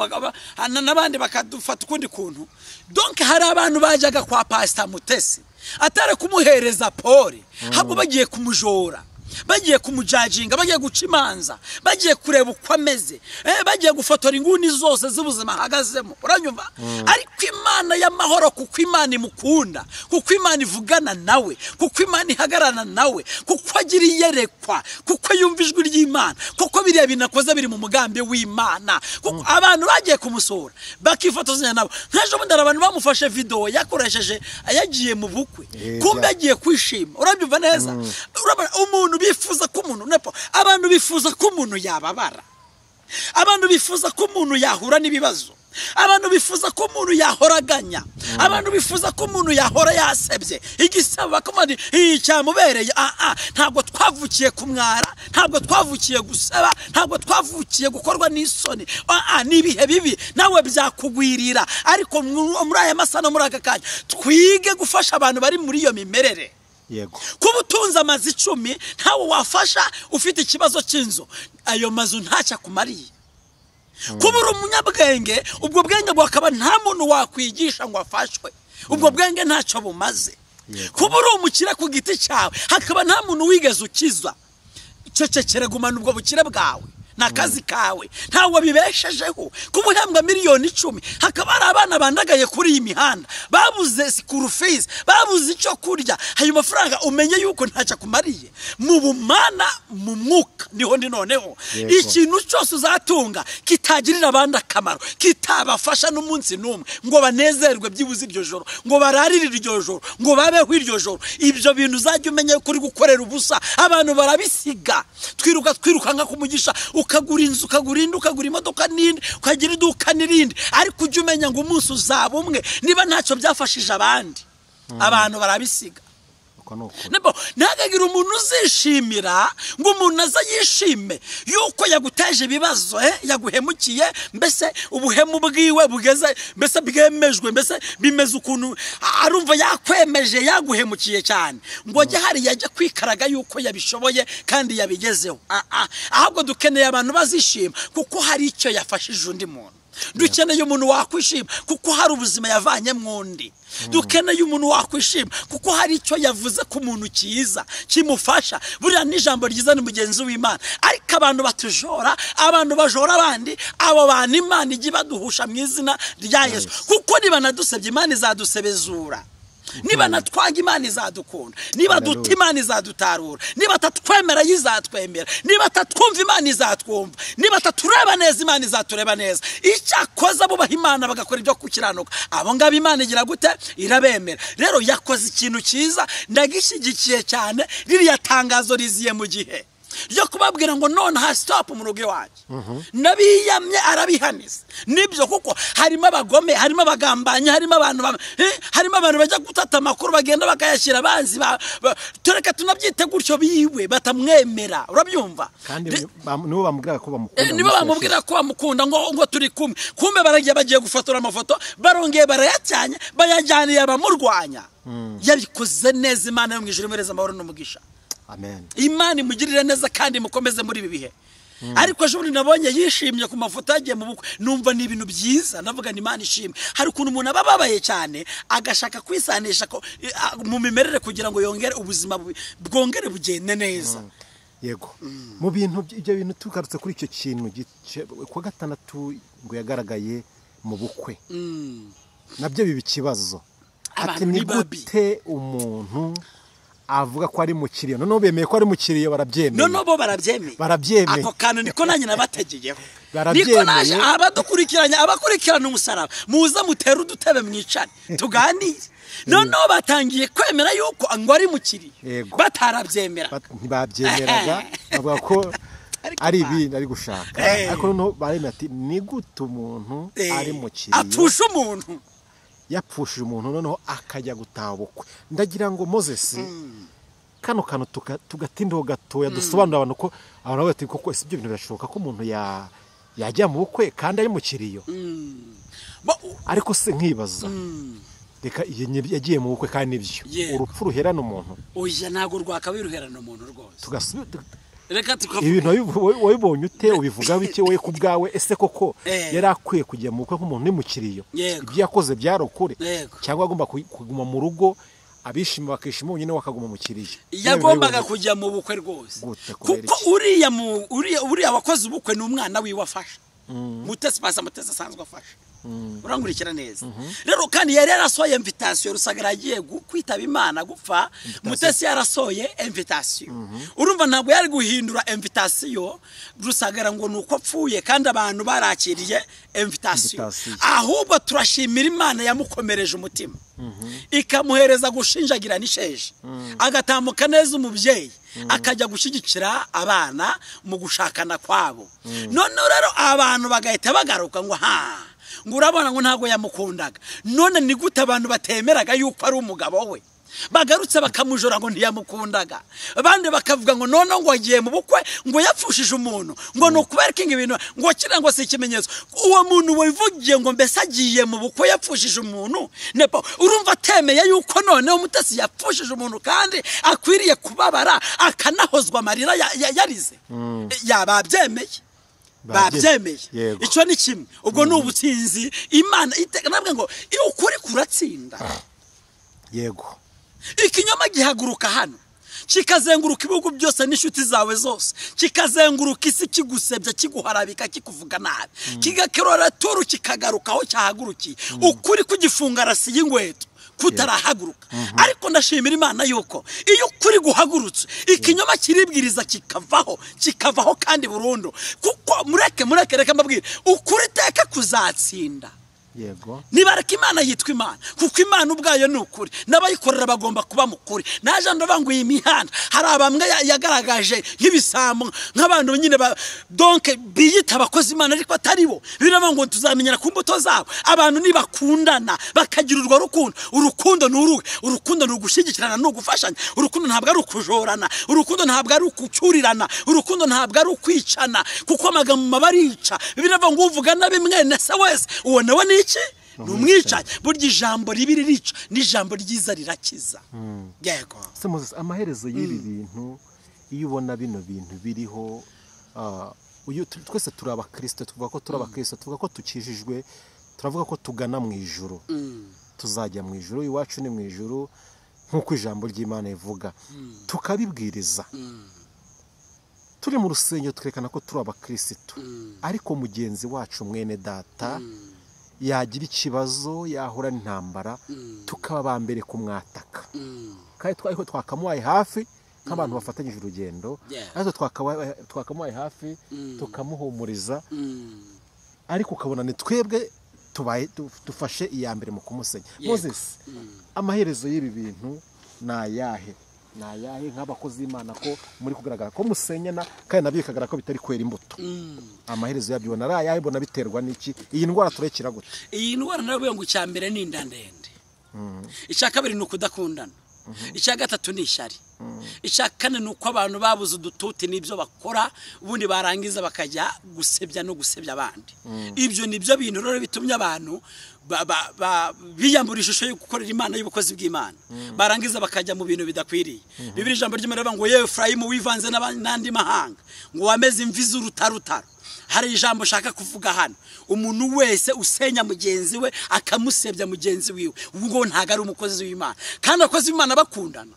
n'abandi bakadufata ukundi kuntu. Donc hari abantu bajyaga kwa Pastor Mutesi atari kumuhereza pole, ahubwo bagiye kumujora, bagiye kumujajinga, bagiye guca imanza, bagiye kureba uko ameze, bagiye gufotora inguni zose z'ubuzima ahagazemo, uranyumva? Ariko Imana y'amahoro, kuko Imana imukunda, kuko Imana ivugana nawe, kuko Imana ihagararana nawe, kuko agira iyerekwa, kuko yumva ijwi ry'Imana, kuko biriya bintu akoze biri mu mugambi w'Imana. Kuko abantu bagiye kumusura bakifotozanya nabo. Nk'ejo bundi abantu bamufashe video yakoresheje yagiye mu bukwe, kumbe agiye kwishima, urabyumva neza? Urabona umuntu bifuza ko umuntu nepo, abantu bifuza ko umuntu yababara, abantu bifuza ko umuntu yahura n'ibibazo, abantu bifuza ko umuntu yahoraganya, abantu bifuza ko umuntu yahora yasebye igisaba ko cyamubereye. Ntabwo twavukiye kumwara, ntabwo twavukiye gusaba, ntabwo twavukiye gukorwa n'isoni. Ni ibihe bibi nawe byakugwirira, ariko muri aya masaha no muri aka kanya twige gufasha abantu bari muri iyo mimerere. Yego. Kuba utunze amazu 10 ntawe wafasha ufite ikibazo cy'inzu, ayo mazu ntacyo akumariye. Kuba uri umunyabwenge, ubwo bwenge bwakaba nta muntu wakwigisha ngo afashwe, ubwo bwenge ntacyo bumaze. Kuba uri umukire ku giti cyawe, hakaba nta muntu wigeze ukiza, cecekere, gumana ubwo bukire bwawe n'akazi kawe, ntawe bibeshejeho. Kuba uhembwa miliyoni 10, hakaba hari abana bandagaye kuri iyi mihanda, babuze school fees, babuze icyo kurya, ayo mafaranga umenye yuko ntacyo akumariye. Mu bumana, mu mwuka niho ndi noneho. Ikintu cyose uzatunga kitagirira abandi akamaro, kitabafasha n'umunsi n'umwe ngo banezerwe byibuze iryo joro, ngo bararire iryo joro, ngo babeho iryo joro, ibyo bintu uzajya umenya ko uri gukorera ubusa. Abantu barabisiga, twiruka twirukanka kumugisha, ukagura inzu, ukagura indi, ukagura imodoka n'indi, ukagira iduka n'irindi, ariko ujye umenya ngo umunsi uzaba umwe niba ntacyo byafashije abandi. Abantu barabisiga. Ntihagire umuntu uzishimira ngo umuntu aza yishime yuko yaguteje ibibazo, yaguhemukiye, mbese ubuhemu bwiwe bugeze, mbese bwemejwe, mbese bimeze ukuntu arumva yakwemeje, yaguhemukiye cyane, ngo ajye hariya ajye kwikaraga yuko yabishoboye kandi yabigezeho. Ahubwo dukeneye abantu bazishima kuko hari icyo yafashije undi muntu. Dukeneye umuntu wakwishima kuko hari ubuzima yavanye mwundi. Dukeneye umuntu wakwishima kuko hari icyo yavuze ku muntu cyiza kimufasha. Buriya n'ijambo ryiza ni mugenzi w'Imana. Ariko abantu batujora, abantu bajora abandi, abo bantu Imana ijya ibaduhusha mu izina rya Yesu, kuko niba nadusebye Imana izadusebezura. Niba natwanga Imana izadukunda, niba duta Imana izadutarura, niba atatwemera yizatwemera, niba atatwumva Imana izatwumva, niba atatureba neza Imana izatureba neza. Icyakoze bubaha Imana bagakora ibyo gukiranuka, abo ngabo Imana igira gute? Irabemera. Rero yakoze ikintu cyiza, ndagishyigikiye cyane. Ririya tangazo riziye mu gihe ryo kubabwira ngo none ha stop mu rugo iwanjye. Nabiyamye arabihaniza. Nibyo kuko harimo abagome, harimo abagambanyi, harimo abantu harimo abantu bajya gutata amakuru bagenda bakayashyira abanzi tureka tunabyite gutyo biwe batamwemera. Urabyumva? Kandi nibo bamubwira ko bamukunda. Nibo bamubwira ko bamukunda ngo turi kumwe. Kumbe baragiye bagiye gufotora amafoto, barongeye barayacanye, bayajyaniye abamurwanya. Yabikoze neza. Imana yo mu ijuru imuhereze amahoro n'umugisha. Amen. Imana imugirire neza kandi mukomeze muri ibi bihe. Ariko ejo bundi nabonye yishimye ku mafoto yagiye mu bukwe, numva ni ibintu byiza, navuga ni Imana ishimwe. Hari ukuntu umuntu aba ababaye cyane agashaka kwisanisha mu mimerere kugira ngo yongere ubuzima bwongere bugende neza. Yego. Mu bintu ibyo bintu tugarutse kuri icyo kintu kwa gatandatu ngo yagaragaye mu bukwe. Nabyo biba ikibazo. Ati ni gute umuntu avuga ko ari mukiriyo? Noneho bemeye ko ari mukiriyo, barabyemeye. Noneho bo barabyemeye. Ako kantu niko nanjye nabategeyeho. Niko naje abadukurikiranye, abakurikirana umusaraba, muze mutere udutebe mwicare tuganire. Noneho batangiye kwemera yuko ngo ari mukiriyo, batarabyemera. Ntibabyemeraga, bavuga ko ari ibintu ari gushaka. Ariko noneho baremeye ati ni gute umuntu ari mukiriyo apfusha umuntu, yapfushije umuntu noneho akajya gutaha ubukwe. Ndagira ngo Moses kano kantu tugatindaho gatoya, dusobanurira abantu ko abantu bati koko ese ibyo bintu birashoboka ko umuntu yajya mu bukwe kandi ari mukiriyo? Ariko se nkibaza, reka yagiye mu bukwe kandi nibyo urupfu ruherana umuntu? Oya, ntabwo rwakabiruherana umuntu rwose. Reka ibintu wabibonye ute, ubivuga bike wowe ku bwawe? Ese koko yari akwiye kujya mu bukwe nk'umuntu ni mukiriyo? Ibyo yakoze byari ukuri cyangwa agomba kuguma mu rugo abishima bakishima wenyine wakaguma mu kiriyo? Yagombaga kujya mu bukwe rwose, kuko uriya wakoze ubukwe ni umwana wiwe afasha. Mutesi pasa Mutesi asanzwe afasha. Urankurikira neza. Rero kandi yari yarasohoye invitation, Rusagara agiye kwitaba Imana gupfa, Mutesi yarasohoye invitation. Urumva ntabwo yari guhindura invitation Rusagara ngo nuko apfuye kandi abantu barakiriye invitation. Ahubwo turashimira Imana yamukomereje umutima, ikamuhereza gushinjagira n'isheje, agatambuka neza umubyeyi, akajya gushyigikira abana mu gushakana kwabo. None rero abantu bagahita bagaruka ngo ha, ngo urabona ngo ntabwo yamukundaga. None ni gute abantu batemeraga yuko ari umugabo we bagarutse bakamujora ngo ntiyamukundaga? Abandi bakavuga ngo none ngo agiye mu bukwe ngo yapfushije umuntu, ngo ni ukubereka ibintu, ngo kira ngo si ikimenyetso. Uwo muntu wivugiye ngo mbese agiye mu bukwe yapfushije umuntu, nepo urumva atemeye yuko noneho Mutesi yapfushije umuntu kandi akwiriye kubabara akanahozwa amarira yarize. Yababyemeye. Babyemeye. Icyo ni kimwe. Ubwo ni ubutsinzi Imana nabwo ngo iyo ukuri kuratsinda. Yego. Ikinyoma gihaguruka hano kikazenguruka ibihugu byose n'inshuti zawe zose, kikazenguruka isi kigusebya, kiguharabika, kikuvuga nabi, kigakerora turu kikagaruka aho cyahagurukiye. Ukuri kugifunga rasi y'ingweto kutarahaguruka. Ariko ndashimira Imana yuko iyo ukuri guhagurutse ikinyoma kiribwiriza kikavaho, kikavaho kandi burundu. Kuko mureke reka mbabwire, ukuri teka kuzatsinda. Yego. Nibareka Imana yitwa Imana, kuko Imana ubwayo ni ukuri, n'abayikorera bagomba kuba mukuri. Naje ndavuga ngo iyi mihanda hari abamwe yagaragaje nk'ibisambo, nk'abantu nyine donc biyita abakozi Imana ariko atari bo. Biravuga ngo tuzamenyera ku mbuto zabo. Abantu nibakundana bakagira urwo rukundo. Urukundo ni uruhe? Urukundo ni ugushyigikirana, ni ugufashanya. Urukundo ntabwo ari ukujorana, urukundo ntabwo ari ukucyurirana, urukundo ntabwo ari ukwicana, kuko amagambo barica. Biravuga ngo uvuga nabi mwene se wese uwo nawe ni ni umwicanyi. Burya ijambo ribi ririca n'ijambo ryiza rirakiza. Yego. Se Moses, amaherezo y'ibi bintu iyo ubona bino bintu biriho, twese turi abakristo, tuvuga ko turi abakristo, tuvuga ko tukijijwe, turavuga ko tugana mu ijuru, tuzajya mu ijuru, iwacu ni mu ijuru nk'uko ijambo ry'Imana rivuga, tukabibwiriza turi mu rusengero twerekana ko turi abakristo, ariko mugenzi wacu mwene data Yagira ikibazo, yahura n'intambara, tukaba ba mbere kumwataka, kandi twariho twakamuhaye hafi nk'abantu bafatanyije urugendo, ariko twakamuhaye hafi tukamuhumuriza, ariko ukabona ni twebwe tubaye dufashe iya mbere mu kumusenya. Moses, amaherezo y'ibi bintu ni ayahe? Ni ayahe nk'abakozi b'Imana ko muri kugaragara ko musenyana, kandi nabyo bikagaragara ko bitari kwera imbuto? Amaherezo yabyo ubona ari ayahe? Ubona biterwa n'iki? Iyi ndwara turekera gute? Iyi ndwara naravuga ngo icya mbere ni inda ndende, icya kabiri ni ukudakundana, icya gatatu ni ishyari, icya kane ni uko abantu babuze udututi n'ibyo bakora, ubundi barangiza bakajya gusebya no gusebya abandi. Ibyo ni byo bintu rero bitumye abantu biyambura ishusho yo gukorera Imana, y'ubukozi bw'Imana, barangiza bakajya mu bintu bidakwiriye. Bibiri ijambo ry'Imana rivuga ngo yewe Efurayimu wivanze n'andi mahanga, ngo wameze imvi z'urutarutaro. Hari ijambo ushaka kuvuga hano, umuntu wese usenya mugenzi we akamusebya mugenzi wiwe, ubwo ntago ari umukozi w'Imana. Kandi abakozi b'Imana bakundana.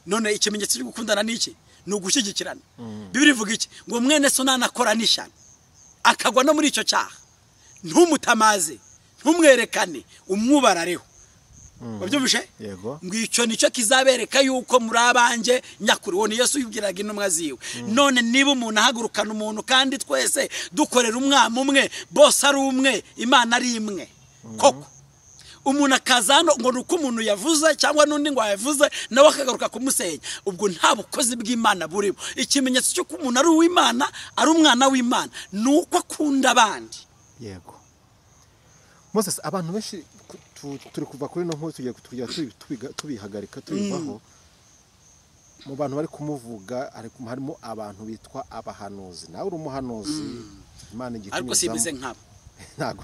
None ikimenyetso cyo gukundana ni iki? Ni ugushyigikirana. Bibiri ivuga iki? Ngo mwene so nanakora n'ishyano akagwa no muri icyo cyaha, ntumutamaze, ntumwerekane, umwubarareho. Wabyumvishe? Yego. Ngo icyo nicyo kizabereka yuko muri abanjye nyakuri. Uwo ni Yesu yibwiraga intumwa ziwe. None niba umuntu ahagurukana umuntu, kandi twese dukorera umwami umwe, bose ari umwe, Imana ari imwe koko, umuntu akaza hano ngo ni uko umuntu yavuze cyangwa n'undi ngo yavuze, nawe akagaruka kumusenya, ubwo nta bukozi bw'Imana burimo. Ikimenyetso cy'uko umuntu ari uw'Imana, ari umwana w'Imana, ni uko akunda abandi. Yego. Moses, abantu benshi turi kuva kuri no nkuru tugiye tubihagarika tubivaho. Mu bantu bari kumuvuga harimo abantu bitwa abahanuzi. Nawe uri umuhanuzi, Imana Ariko igikunyuzamo. simbize nkabo. Ntabwo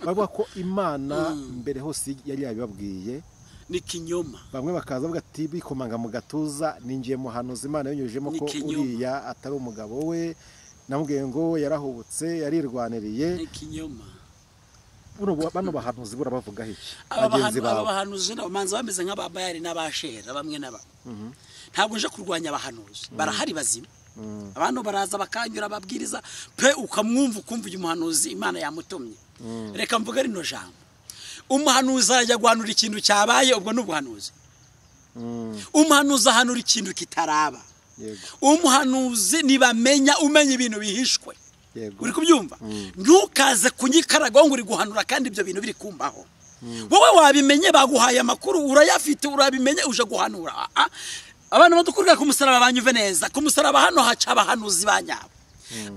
bavuga ko Imana mbere hose yari yabibabwiye. Ni kinyoma. Bamwe bakaza bavuga ati bikomanga mu gatuza, ninjiye muhanuzi Imana yanyujijemo Ni ko kinyoma. uriya atari umugabo we, namubwiye ngo yarahubutse, yarirwaniriye. Ni kinyoma. Bano bahanuzi burabavugaho iki? Aba Bagenzi bawe. bahanuzi n'abamanzi bameze nk'ababayari n'abashera bamwe na bamwe. Ntabwo nje kurwanya abahanuzi, barahari bazima. Abantu baraza bakanyura babwiriza pe, ukamwumva ukumva uyu muhanuzi Imana yamutumye. Reka mvuge rino jambo, umuhanuzi arajya guhanura ikintu cyabaye, ubwo ni ubuhanuzi. Umuhanuzi ahanura ikintu kitaraba. Umuhanuzi nibamenya umenya ibintu bihishwe. Uri kubyumva? Ntukaze kunyikaraga ngo uri guhanura kandi ibyo bintu biri kumbaho. Wowe wabimenye, baguhaye amakuru, urayafite, urabimenye, uje guhanura. Abantu badukurira ku musaraba banyuve neza. Ku musaraba hano haca abahanuzi ba nyabo.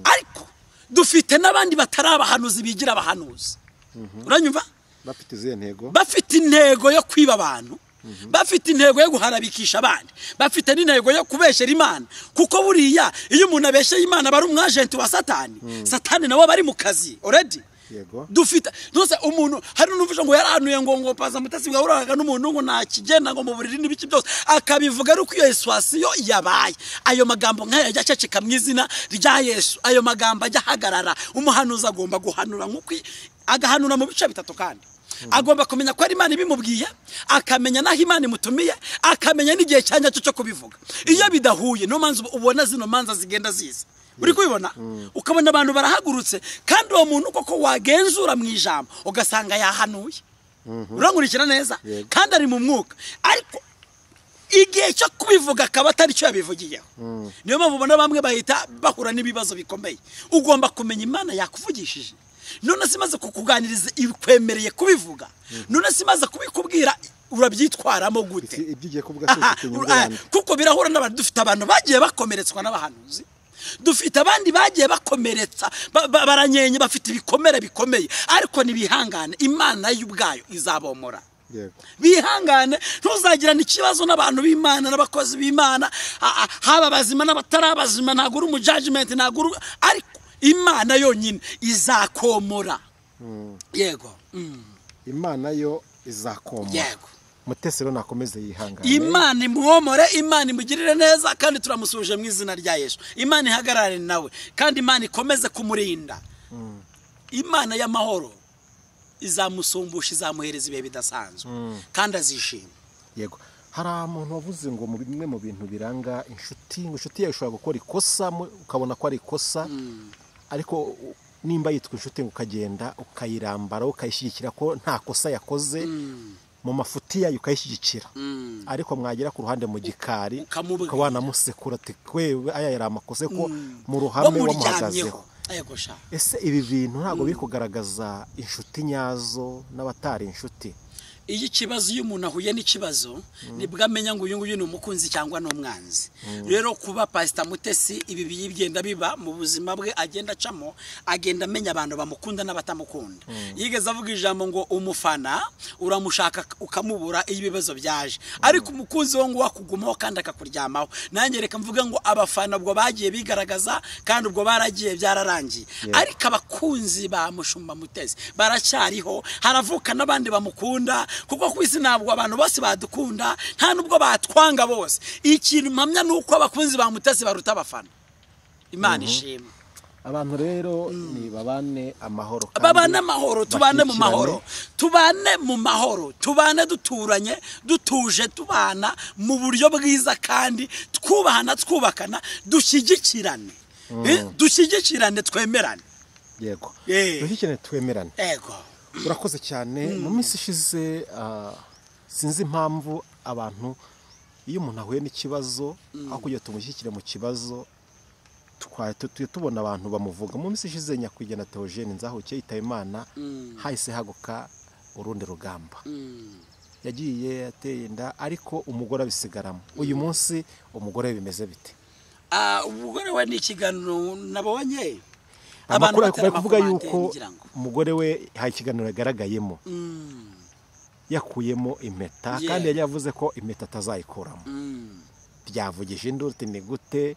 Ariko dufite n'abandi batari abahanuzi bigira abahanuzi. Uranyumva? Bafite izihe ntego? Bafite intego yo kwiba abantu, bafite intego yo guharabikisha abandi, bafite n'intego yo kubeshyera Imana. Kuko buriya iyo umuntu abeshyeye Imana aba ari umwajenti wa Satani. Satani nawe aba ari mu kazi already. Dufite nose umuntu hari n'uvuze ngo yarahanuye ngo paza Mutesi bwahuraga n'umuntu ngo nta kigenda ngo mu buriri n'ibiki byose, akabivuga ari uko iyo situation yabaye. Ayo magambo nk'aya ajya aceceka mu izina rya Yesu, ayo magambo ajya ahagarara. Umuhanuzi agomba guhanura nk'uko agahanura mu bice bitatu, kandi agomba kumenya ko ari Imana ibimubwiye, akamenya naho Imana imutumiye, akamenya n'igihe cya nyacyo cyo kubivuga. Iyo bidahuye, niyo manza ubona zino manza zigenda ziza. Uri kubibona? Ukabona abantu barahagurutse, kandi uwo muntu koko wagenzura mu ijambo ugasanga yahanuye. Urankurikira neza? Kandi ari mu mwuka, ariko igihe cyo kubivuga akaba atari cyo yabivugiyeho. Niyo mpamvu ubona bamwe bahita bahura n'ibibazo bikomeye. Ugomba kumenya Imana yakuvugishije. None se imaze kukuganiriza ikwemereye kubivuga, none se imaze kubikubwira urabyitwaramo gute? Ibyo ugiye kuvuga se ufite inyungu yande? Kuko birahura n'abantu. Dufite abantu bagiye bakomeretswa n'abahanuzi, dufite abandi bagiye bakomeretsa baranyenye, bafite ibikomere bikomeye, ariko nibihangane, Imana y'ubwayo izabomora. Bihangane, ntuzagirane ikibazo n'abantu b'Imana n'abakozi b'Imana, haba abazima n'abatari abazima, ntabwo uri umujudgment, ntabwo uri, ariko Imana yonyine izakomora. Yego. Imana yo izakomora. Yego. Mutesi rero nakomeze yihangane. Imana imwomore, Imana imugirire neza, kandi turamusuje mu izina rya Yesu. Imana ihagarare nawe, kandi Imana ikomeze kumurinda. Imana y'amahoro izamusumbusha, izamuhereza ibihe bidasanzwe, kandi azishima. Yego. Hari umuntu wavuze ngo mu bimwe mu bintu biranga inshuti, ngo inshuti yawe ishobora gukora ikosa, ukabona ko ari ikosa, ariko Nimba yitwa inshuti ngo ukagenda ukayirambara ukayishyigikira ko nta kosa yakoze mu mafuti yayo ukayishyigikira, ariko mwagera ku ruhande mu gikari ukaba wanamusekura ati kwewe aya yari amakosa ko mu ruhame wamuhagazeho. Ese ibi bintu ntabwo biri kugaragaza inshuti nyazo n'abatari inshuti? Iyo ikibazo, iyo umuntu ahuye n'ikibazo nibwo amenya ngo uyu nguyu ni umukunzi cyangwa ni umwanzi. Rero kuba Pastor Mutesi ibi bigenda biba mu buzima bwe agenda acamo, agenda amenya abantu bamukunda n'abatamukunda. Yigeze avuga ijambo ngo umufana uramushaka ukamubura iyo ibibazo byaje, ariko umukunzi wo ngo wakugumaho kandi akakuryamaho. Nanjye reka mvuge ngo abafana ubwo bagiye bigaragaza kandi ubwo baragiye byararangiye, ariko abakunzi ba Mushumba Mutesi baracyariho, haravuka n'abandi bamukunda. Kuko ku isi ntabwo abantu bose badukunda, nta nubwo batwanga bose. Ikintu mpamya nuko abakunzi ba Mutesi baruta abafana. Imana ishimwe. Abantu rero ni babane amahoro, kandi babane amahoro, tubane mu mahoro, tubane mu mahoro, tubane duturanye, dutuje, tubana mu buryo bwiza kandi twubahana, twubakana, dushyigikirane, dushyigikirane, twemerane. Yego, dushyigikirane, twemerane. Yego. Urakoze cyane. Mu minsi ishize sinzi impamvu abantu iyo umuntu ahuye n'ikibazo aho kugira tumushyikire mu kibazo tujye tubona abantu bamuvuga. Mu minsi ishize nyakwigendera Theogene Nzahuke yitaba Imana, hahise haguka urundi rugamba. Yagiye ateye inda ariko umugore abisigaramo. Uyu munsi umugore bimeze bite? Umugore we ni ikiganiro nabonye. Amakuru bari kuvuga yuko umugore we hari ikiganiro yagaragayemo yakuyemo impeta, kandi yari yavuze ko impeta atazayikuramo. Byavugije induru ni gute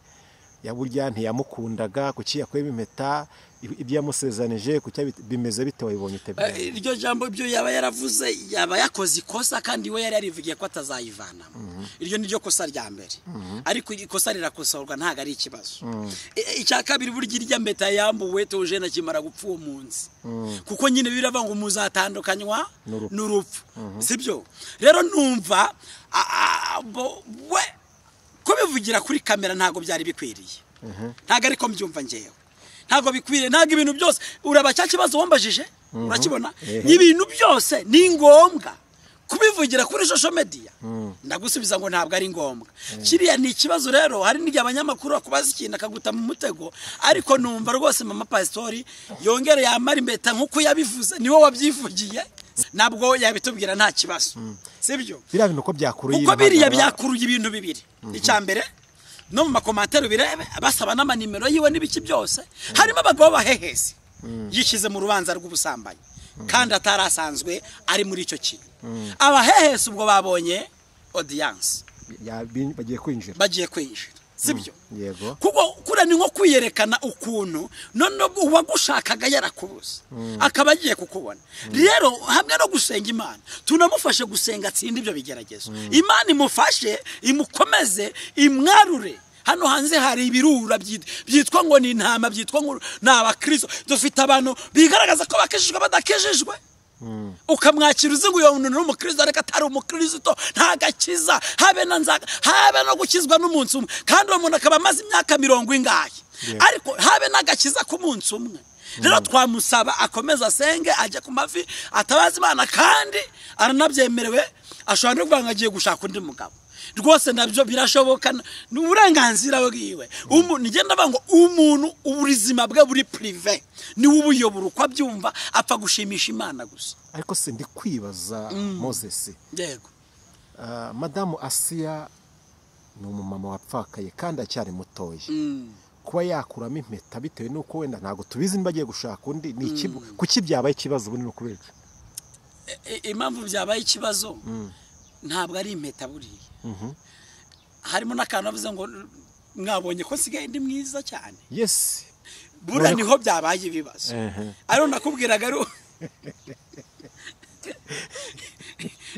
yaburya ntiyamukundaga, kuki yakuyemo impeta, ibyo yamusezanije kuki bimeze bite, wabibonye ute? Iryo jambo ibyo yaba yaravuze yaba yakoze ikosa, kandi we yari yarivugiye ko atazayivanamo. Iryo ni ryo kosa rya mbere, ariko ikosa rirakosorwa ntabwo ari ikibazo. Icya kabiri, burya irya mpeta yambuwe Theogene akimara gupfa uwo munsi, kuko nyine biravuga ngo muzatandukanywa n'urupfu, sibyo? Rero numva we kubivugira kuri kamera ntabwo byari bikwiriye, ntabwo ariko mbyumva ngewe, ntabwo bikwiriye, ntabwo ibintu byose uraba cya kibazo wambajije urakibona, ibintu byose ni ngombwa kubivugira kuri social media. Ndagusubiza ngo ntabwo ari ngombwa. Kiriya ni ikibazo rero, hari n'igihe abanyamakuru bakubaza ikintu akaguta mu mutego, ariko numva rwose mama Pastori yongere yamara impeta nk'uko yabivuze, niwe wabyivugiye, nabwo yabitubwira nta kibazo, sibyo? Biriya bintu uko byakuruye, kuko biriya byakuruye ibintu bibiri. Icya mbere no mu makomantere birebe basaba n'amanimero yiwe n'ibiki byose, harimo abagabo bahehesi yishyize mu rubanza rw'ubusambanyi kandi atarasanzwe ari muri icyo kintu. Abahehesi ubwo babonye audience bagiye kwinjira, sibyo? Yego. Kuko kura ni nko kwiyerekana ukuntu none uwagushakaga yarakubuze akaba agiye kukubona. Rero hamwe no gusenga Imana tunamufashe gusenga atsinda ibyo bigeragezo. Imana imufashe, imukomeze, imwarure. Hano hanze hari ibirura byitwa ngo ni intama, byitwa ngo ni abakristo. Dufite abantu bigaragaza ko bakijijwe badakijijwe. Ukamwakira uzi ngo uyu muntu ni umukristo ariko atari umukristo, ntagakiza, habe na nzaka, habe no gukizwa n'umunsi umwe, kandi uwo muntu akaba amaze imyaka 40 ingahe, ariko habe n'agakiza ku munsi umwe. Rero twamusaba akomeza asenge, ajye ku mavi, atabaza Imana, kandi aranabyemerewe, ashobora no kuvuga ngo agiye gushaka undi mugabo. Rwose nabyo birashoboka, ni uburenganzira bwiwe. Nigenda bavuga ngo umuntu ubuzima bwe buri prive, ni ubuyobora uko abyumva, apfa gushimisha Imana gusa. Ariko se ndi kwibaza Moses. Yego. Madamu Asiya ni umumama wapfakaye kandi acyari mutoya. Kuba yakuramo impeta bitewe nuko wenda ntago tubizi niba agiye gushaka undi, ni iki kuki byabaye ikibazo ubundi? No kubera impamvu byabaye ikibazo ntabwo ari impeta buriya. Harimo n'akantu avuze ngo mwabonye ko nsigaye ndi mwiza cyane. Yes. Buriya niho byabaye ibibazo. Ariko nakubwiraga ari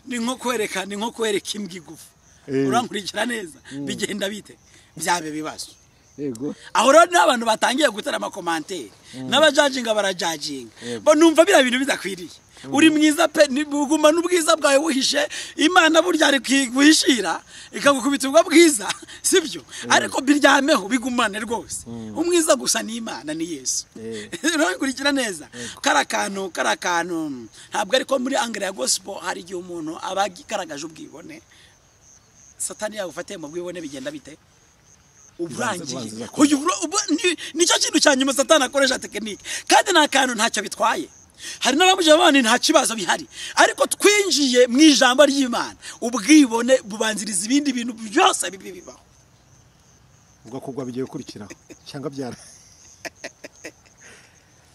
ni nko kwereka, ni nko kwereka imbwa igufa. Urankurikira neza, bigenda bite? Byabe bibazo. Yego. Aho rero n'abantu batangiye gutera amakomantere n'abajajinga barajajinga, bo numva biriya bintu bidakwiriye. Uri mwiza pe, uguma n'ubwiza bwawe buhishe. Imana burya ari guhishira ikagukubita ubwo bwiza, sibyo? Ariko biryameho bigumane rwose. Umwiza gusa ni Imana, ni Yesu. Urabikurikira neza. Kara kantu ntabwo ariko muri angle ya gospel hari igihe umuntu aba agaragaje ubwibone. Satani yagufatiye mu bwibone bigenda bite? Uburangiye. Nicyo kintu cya nyuma Satani akoresha tekinike, kandi nta kantu ntacyo bitwaye. Hari n'abamuje abana nta kibazo bihari, ariko twinjiye mu ijambo ry'Imana, ubwibone bubanziriza ibindi bintu byose bibi bibaho. Ubwo kugwa bigiye gukurikiraho cyangwa byara.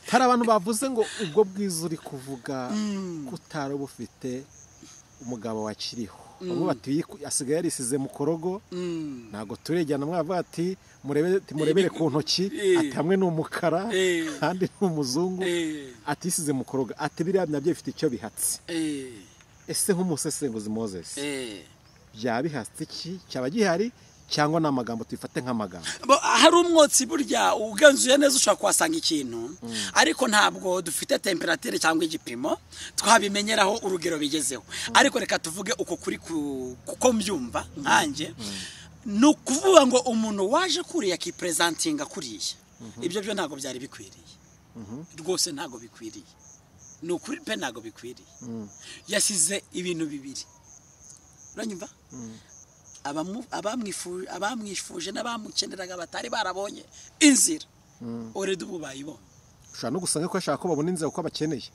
Hari abantu bavuze ngo ubwo bwiza uri kuvuga kutari bufite umugabo wakiriho. Bamwe bati asigaye yarisize mu korogo, ntago turejyana. Mwavuga ati murebere ku ntoki, ati hamwe ni umukara kandi ni umuzungu, ati yisize mu korogo, ati biriya nabyo bifite icyo bihatse. Ese nk'umusesenguzi Moses, byaba bihatse iki? Cyaba gihari cyangwa ni amagambo tuyifate nk'amagambo? Hari umwotsi burya ugenzuye neza ushobora kuhasanga ikintu, ariko ntabwo dufite temperature cyangwa igipimo twabimenyeraho urugero bigezeho. Ariko reka tuvuge uko kuri kuko mbyumva nkanjye, ni ukuvuga ngo umuntu waje kuriya akipresentinga kuriya, ibyo byo ntabwo byari bikwiriye rwose, ntabwo bikwiriye. Ni ukuri pe, ntabwo bikwiriye. Yasize ibintu bibiri, uranyumva? Abamwifuje n'abamukeneraga batari barabonye inzira, already ubu bayibonye. Ushobora no gusanga ko ashaka ko babona inzira kuko abakeneye,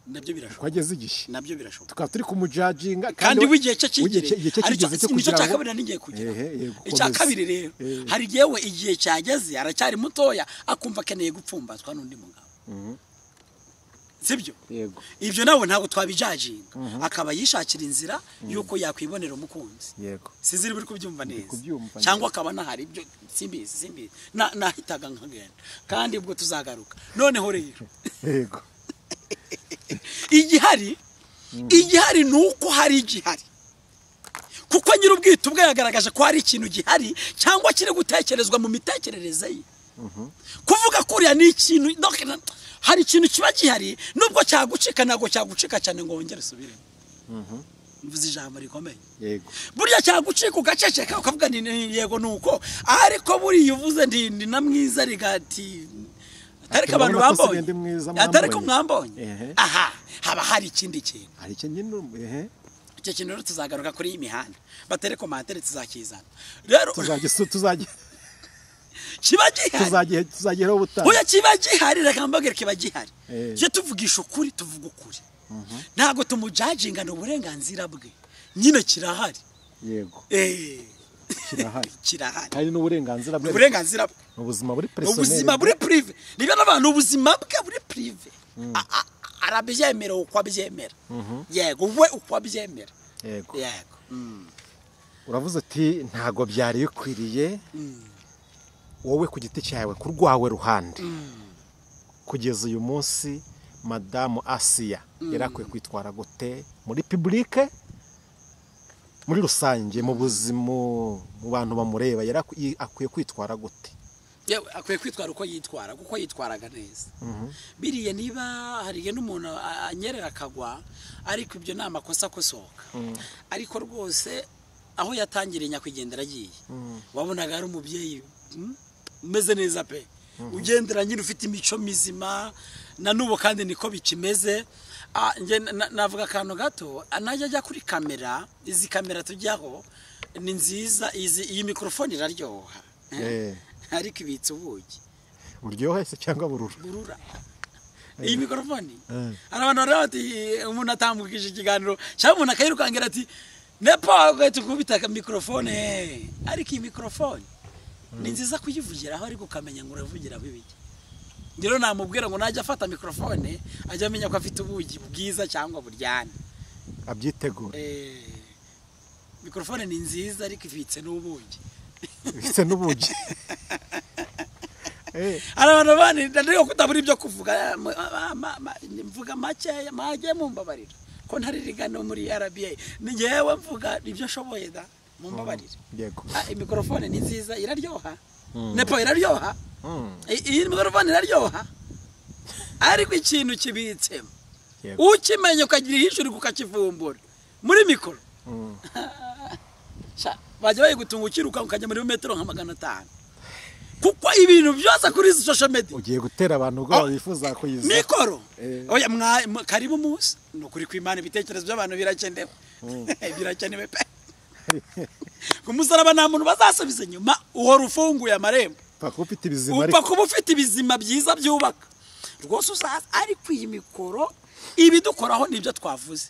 nabyo birashoboka. Kwageze igihe nabyo birashoboka, tukaba turi kumujajinga kandi w'igihe cye kigeze, nicyo cya kabiri n'igiye kugira. Icya kabiri rero, hari igihe we igihe cyageze aracyari mutoya akumva akeneye gupfumbatwa n'undi mugabo, sibyo? Yego. Ibyo nawe ntabwo twabijajinga, akaba yishakira inzira yuko yakwibonera umukunzi. Yego. Sinzi buri kubyumva neza, cyangwa akaba nahari ibyo simbizi nahitaga nkagenda, kandi ubwo tuzagaruka. Noneho rero yego, igihari nuko hari igihari, kuko nyir'ubwite ubwe yagaragaje ko hari ikintu gihari cyangwa kiri gutekerezwa mu mitekerereze ye. Kuvuga kuriya ni ikintu, hari ikintu kiba gihari nubwo cyagucika, ntabwo cyagucika cyane ngo wongere usubire. Mvuze ijambo rikomeye. Yego. Burya cyagucika ugaceceka ukavuga ni yego nuko, ariko buriya uvuze ndi na mwiza rigati atariko abantu bambonye, atariko mwambonye, aha haba hari ikindi kintu. Hari ikintu icyo kintu rero tuzagaruka kuri iyi mihanda, batere komantere tuzakizana. Rero kiba gihari, tuzageraho ubutaha. Oya, kiba gihari, reka mbabwire kiba gihari. Je tuvugisha ukuri, tuvuga ukuri, ntabwo tumujajinga, ni uburenganzira bwe nyine, kirahari. Yego. Kirahari, kirahari kandi n'uburenganzira bwe, uburenganzira bwe, ubuzima buri personnel, ubuzima buri prive. Niba n'abantu ubuzima bwe buri prive, arabyemera uko abyemera. Yego, we uko abyemera. Yego. Yego. Uravuze ati ntago byari bikwiriye wowe ku giti cyawe, ku rwawe ruhande. Kugeza uyu munsi Madamu Asiya yarakwiye kwitwara gute muri publike, muri rusange, mu buzima, mu bantu bamureba, akwiye kwitwara gute? Yewe, akwiye kwitwara uko yitwara, kuko yitwaraga neza. Biriya niba hari n'umuntu anyerera akagwa, ariko ibyo ni amakosa akosoka. Ariko rwose aho yatangiriye nyakwigendera agiye, wabonaga ari umubyeyi umeze neza pe, ugendera nyine ufite imico mizima, na n'ubu kandi niko bikimeze. Navuga akantu gato, najya ajya kuri kamera, izi kamera tujyaho ni nziza, iyi mikorofone iraryoha, ariko ibitse ubuki buryoha se cyangwa burura? Burura. Iyi mikorofone hari abantu baravuga bati umuntu atambukije ikiganiro cyangwa umuntu akayirukangira ati nepo ugahita ukubita mikorofone, ariko iyi mikorofone ni nziza kuyivugiraho, ariko ukamenya ngo uravugiraho ibiki. Rero namubwira ngo najya afata mikorofone ajya amenya ko afite ubugi bwiza cyangwa buryana, abyitegura. Mikorofone ni nziza ariko ifitse n'ubugi, ifitse n'ubugi. Hari abantu bandi ndariho kutabura ibyo kuvuga, mvuga makeya majye mumbabarira ko ntari rigano muri RBA, ni njyewe mvuga ibyo nshoboye da. Mumbabarire. Yego. Mikrofone ni nziza, iraryoha. Nepo iraryoha. Iyi mikrofone iraryoha. Ariko ikintu kibitsemo ukimenye ukagira ihishuri ukakivumbura muri mikoro. Bajya bayigutunga ukiruka ukajya muri metero nka 500. Kuko ibintu byose kuri social media ugiye gutera abantu ubwo bifuza kuyiza mikoro. Oya karibu munsi no kuri kwimana ibitekerezo by'abantu birakenewe. Birakenewe pe. Kumusaraba nta muntu bazasubiza inyuma, uhora ufunguye amarembo. Upfa kuba ufite ibizima byiza byubaka rwose uzaza. Ariko iyi mikoro ibidukoraho nibyo twavuze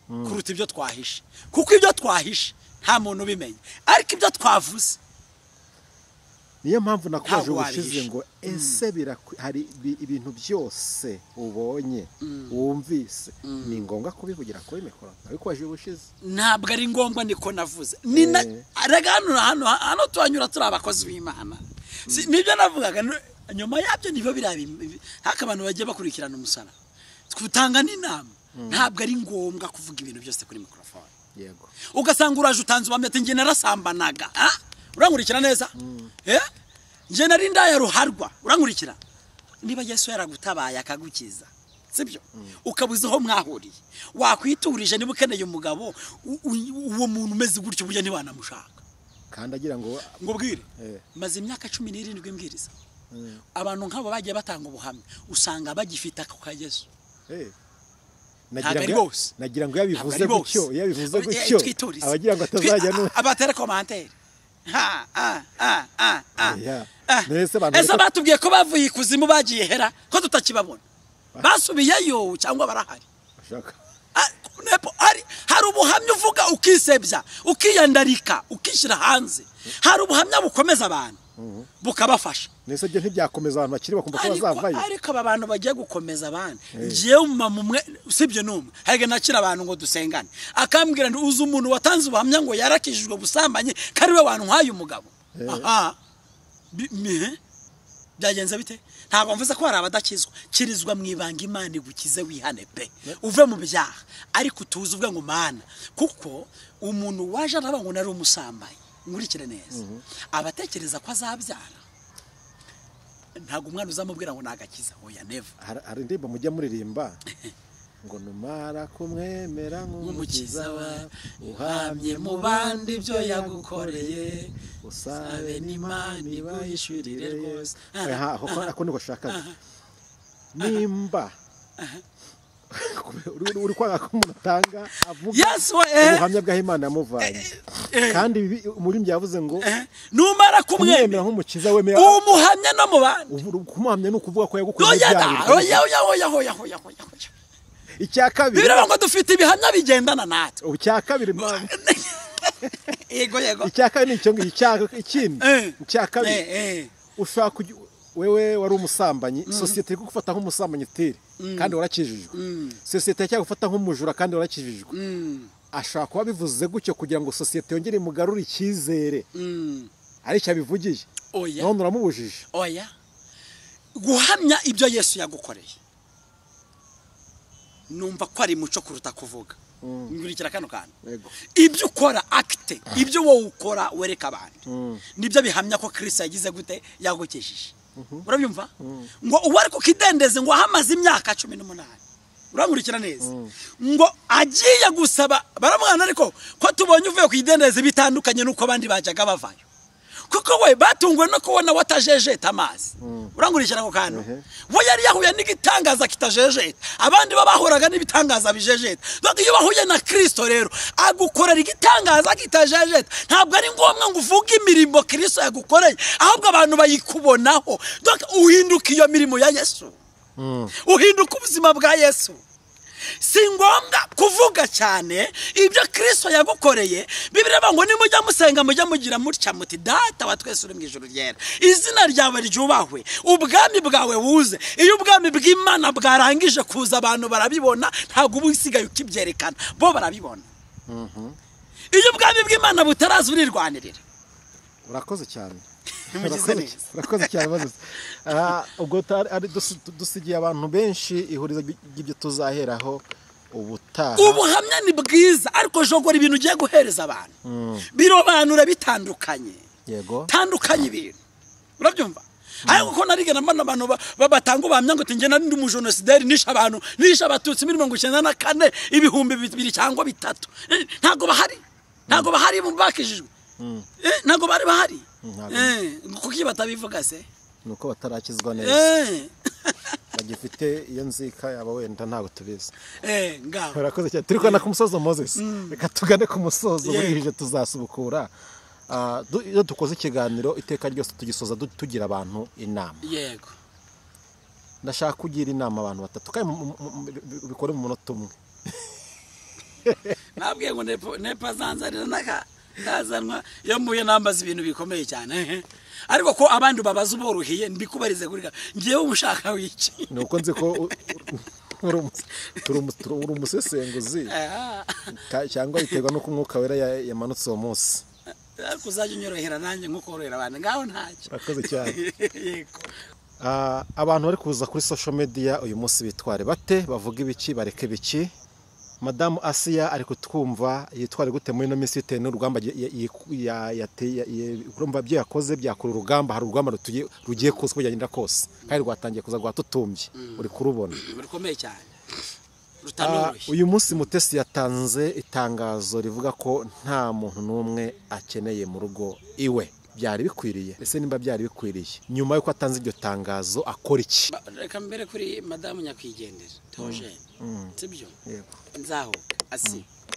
kuruta ibyo twahishe, kuko ibyo twahishe nta muntu ubimenya, ariko ibyo twavuze. Niyo mpamvu nakubaje ubushize ngo ese hari ibintu byose ubonye wumvise ni ngombwa kubivugira kuri mikoro? Nabikubaje ubushize. Ntabwo ari ngombwa, niko navuze. Hano hano tuhanyura turi abakozi b'Imana. Nibyo navugaga nyuma yabyo nibyo birabi haka abantu bagiye bakurikirana umusara twutanga n'inama. Ntabwo ari ngombwa kuvuga ibintu byose kuri mikrofone. Yego. Ugasanga uraje utanze ubamye ati nge narasambanaga. Urankurikira neza? Nge nari ndaya ruharwa. Urankurikira? Niba Yesu yaragutabaye akagukiza, sibyo? Ukabuze aho mwahuriye, wakwiturije niba ukeneye umugabo, uwo muntu umeze gutyo burya ntiwanamushaka. Kandi agira ngo ngubwire, maze imyaka 17 mbwiriza. Abantu nk'abo bagiye batanga ubuhamya usanga bagifite ako kagezo. Nagira ngo yabivuze gutyo, yabivuze gutyo abagira ngo atazajya no abatera commentaire. Ese batubwiye ko bavuye ikuzimu bagiye hera ko tutakibabona, basubiyeyo cyangwa barahari? Hari ubuhamya uvuga ukisebya, ukiyandarika, ukishyira hanze. Hari ubuhamya bukomeza abantu bukabafasha. Nese byo ntibyakomeza abantu bakiri bakumva ko bazavayo. Ariko aba bantu bagiye gukomeza abandi, ngiye mama umwe usibye numwe harige nakira abantu ngo dusengane, akambwira ndi uzi umuntu watanze ubuhamya ngo yarakijijwe busamanye kari we wantwaye umugabo. Aha byagenze bite? Ntabwo mvuze ko hari abadakizwa. Kirizwa mu ibanga Imana igukize wihane pe, uve mu byaha, ariko utuze uvuge ngo Mana, kuko umuntu waje araba ngo nari umusambanyi. Nkurikire neza, abatekereza ko azabyara ntabwo umwana uzamubwira ngo nagakiza. Oya, never. Hari indirimbo mujya muririmba ngo numara kumwemera nk'umukiza wawe, uhamye mu bandi ibyo yagukoreye, usabe n'Imana iguhishurire rwose. Ako niko shakaga. Nimba uri kwanga ko umuntu atanga avuga ubuhamya bw'Imana yamuvanye, kandi muri byavuze ngo numara kumwemera nk'umukiza wemera umuhamya no mu bandi. Kumuhamya ni ukuvuga ko yagukoreye ibyaha. Oya oya oya oya oya oya. Icya kabiri biravuga ngo dufite ibihamya bigendana natwe. Icya kabiri yego yego. Icya kabiri nicyo ngicyo. Ikindi icya kabiri ushaka wewe wari umusambanyi, sosiyete iri kugufata nk'umusambanyi tiri kandi warakijijwe, sosiyete yacyagufata nk'umujura kandi warakijijwe. Ashaka kuba bivuze gutyo kugira ngo sosiyete yongere imugarure icyizere, aricyo abivugiye. None uramubujije. Oya, guhamya ibyo Yesu yagukoreye numva ko ari muco kuruta kuvuga. Nkurikira kano kantu. Ibyo ukora acte, ibyo wowe ukora wereka abantu, nibyo bihamya ko Kristo yagize gute, yagukijije. Urabyumva? Ngo uwari ku kidendeze ngo ahamaze imyaka 18. Urankurikira neza? Ngo agiye gusaba baramwana, ariko ko tubonye uvuye ku kidendeze bitandukanye nuko abandi bajyaga bavayo, kuko we batungwe no kubona watajejeta amazi. Urankurikira ako kantu? We yari yahuye n'igitangaza kitajejeta, abandi babahoraga n'ibitangaza bijejeta. Donc iyo bahuye na Kristo rero agukorera igitangaza kitajejeta. Ntabwo ari ngombwa ngo uvuge imirimo Kristo yagukoreye, ahubwo abantu bayikubonaho. Donc uhinduka iyo mirimo ya Yesu, uhinduka ubuzima bwa Yesu. Si ngombwa kuvuga cyane ibyo Kristo yagukoreye. Bibiliya ivuga ngo nimujya musenga mujya mugira mutya muti Data wa twese uri mu ijuru ryera, izina ryawe ryubahwe, ubwami bwawe buze. Iyo ubwami bw'Imana bwarangije kuza abantu barabibona, ntabwo uba usigaye ukibyerekana, bo barabibona. Iyo ubwami bw'Imana butaraza urirwanirira. Urakoze cyane. Urakoze cyane Moses. Ubwo dusigiye abantu benshi ihurizo ry'ibyo tuzaheraho Ubutaha ubuhamya ni bwiza, ariko jogora ibintu ugiye guhereza abantu birobanura bitandukanye. Yego. Tandukanye ibintu, urabyumva? Ariko ko narigana mbona abantu batanga ubuhamya ngo tinjye nari ndi umujenosideri, nishe abantu, nishe abatutsi muri 94 2000 cyangwa 3. Ntago bahari, ntago bahari mu bakijijwe. Ntago bari bahari. Kuki batabivuga se? Nuko batarakizwa neza. Bagifite iyo nzika yaba wenda ntago tubizi. Ngaho. Urakoze cyane. Turi kugana ku musozo Moses. Reka tugane ku musozo burije tuzasubukura. Iyo dukoze ikiganiro iteka ryose tugisoza tugira abantu inama. Yego. Ndashaka kugira inama abantu batatu kandi bikore mu munota umwe. Nabwiye ngo nepa zanzarira naka ndazanwa iyo mbuye nambaza ibintu bikomeye cyane. Ariko ko abandi babaza uboroheye mbikubarize kuri ngiye umushaka wiki. Nuko nzi ko uri umusesenguzi cyangwa biterwa no kumwuka wera yamanutse uwo munsi. Ariko uzajya unyorohera nanjye nkukorohera abantu ngaho ntacyo. Urakoze cyane. Yego. Abantu bari kuza kuri social media uyu munsi bitware bate, bavuga ibiki, bareke ibiki? Madamu Asiya ari kutwumva, yitware gute muri ino minsi bitewe n'urugamba urumva byo yakoze byakura urugamba, hari urugamba rugiye kuza kugenda kose kandi rwatangiye kuza rwatutumbye, uri kurubona rukomeye cyane rutanoroshye. Uyu munsi Mutesi yatanze itangazo rivuga ko nta muntu n'umwe akeneye mu rugo iwe. Byari bikwiriye? Ese nimba byari bikwiriye, nyuma yuko atanze iryo tangazo akora iki? Reka mbere kuri madamu nyakwigendera Theogene, sibyo? Nzaho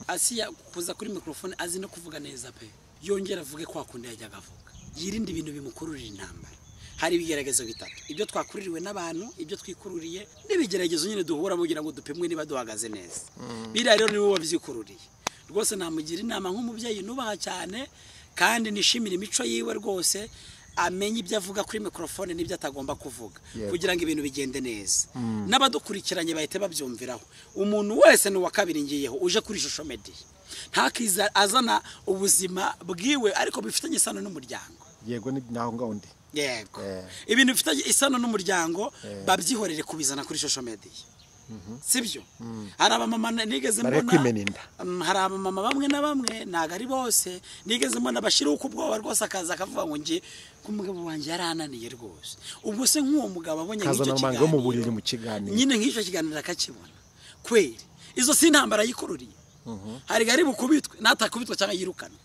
Asiya kuza kuri microphone azi no kuvuga neza pe, yongera avuge kwa kundi yajyaga avuga, yirinde ibintu bimukururira intambara. Hari ibigeragezo bitatu, ibyo twakuririwe n'abantu, ibyo twikururiye, n'ibigeragezo nyine duhura mugira ngo dupimwe niba duhagaze neza. Biriya rero niwe wabyikururiye rwose. Namugira inama nk'umubyeyi nubaha cyane kandi nishimira imico yiwe rwose, amenye ibyo avuga kuri microphone n'ibyo atagomba kuvuga kugira ngo ibintu bigende neza. N'abadukurikiranye bahite babyumviraho. Umuntu wese ni uwa kabiri ngiyeho uje kuri social media ntakiza azana ubuzima bwiwe ariko bifitanye isano n'umuryango. Yego, ni naho ngaho ndi. Yego. Ibintu bifitanye isano n'umuryango babyihorere kubizana kuri social media. Sibyo? Hari abamama nigeze mbona, hari abamama bamwe na bamwe, ntago ari bose, nigeze mbona bashira uko ubwoba rwose akaza akavuga ngo nge ku mugabo wanjye yarananiye rwose. Ubwo se nk'uwo mugabo abonye nk'icyo kiganiro nyine nk'icyo kiganiro akakibona kweri, izo si intambara yikururiye. Hari gari bukubitwe natakubitwa cyangwa yirukana.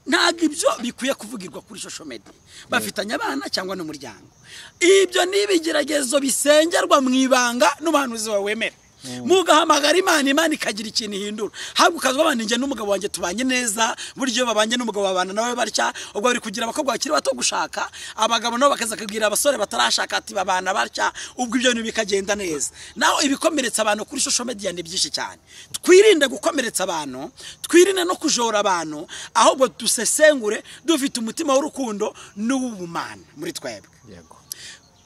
Ntabwo ibyo bikwiye kuvugirwa kuri social media bafitanye abana cyangwa n'umuryango. Ibyo ni ibigeragezo bisengerwa mu ibanga n'ubuhanuzi wawe wemera. Mugahamagara Imana, Imana ikagira ikintu ihindura. Habwo ukazwa abana nge n'umugabo wanjye tubanye neza, buryo babanye n'umugabo babana nawe barya, ubwo bari kugira abakobwa bakiri bato gushaka, abagabo nabo bakaza kubwira abasore batarashaka ati babana barya, ubwo ibyo bintu bikagenda neza. Naho ibikomeretsa abantu kuri social media ni byinshi cyane. Twirinde gukomeretsa abantu, twirinde no kujora abantu, ahubwo dusesengure dufite umutima w'urukundo n'ubumana muri twebwe. Yego.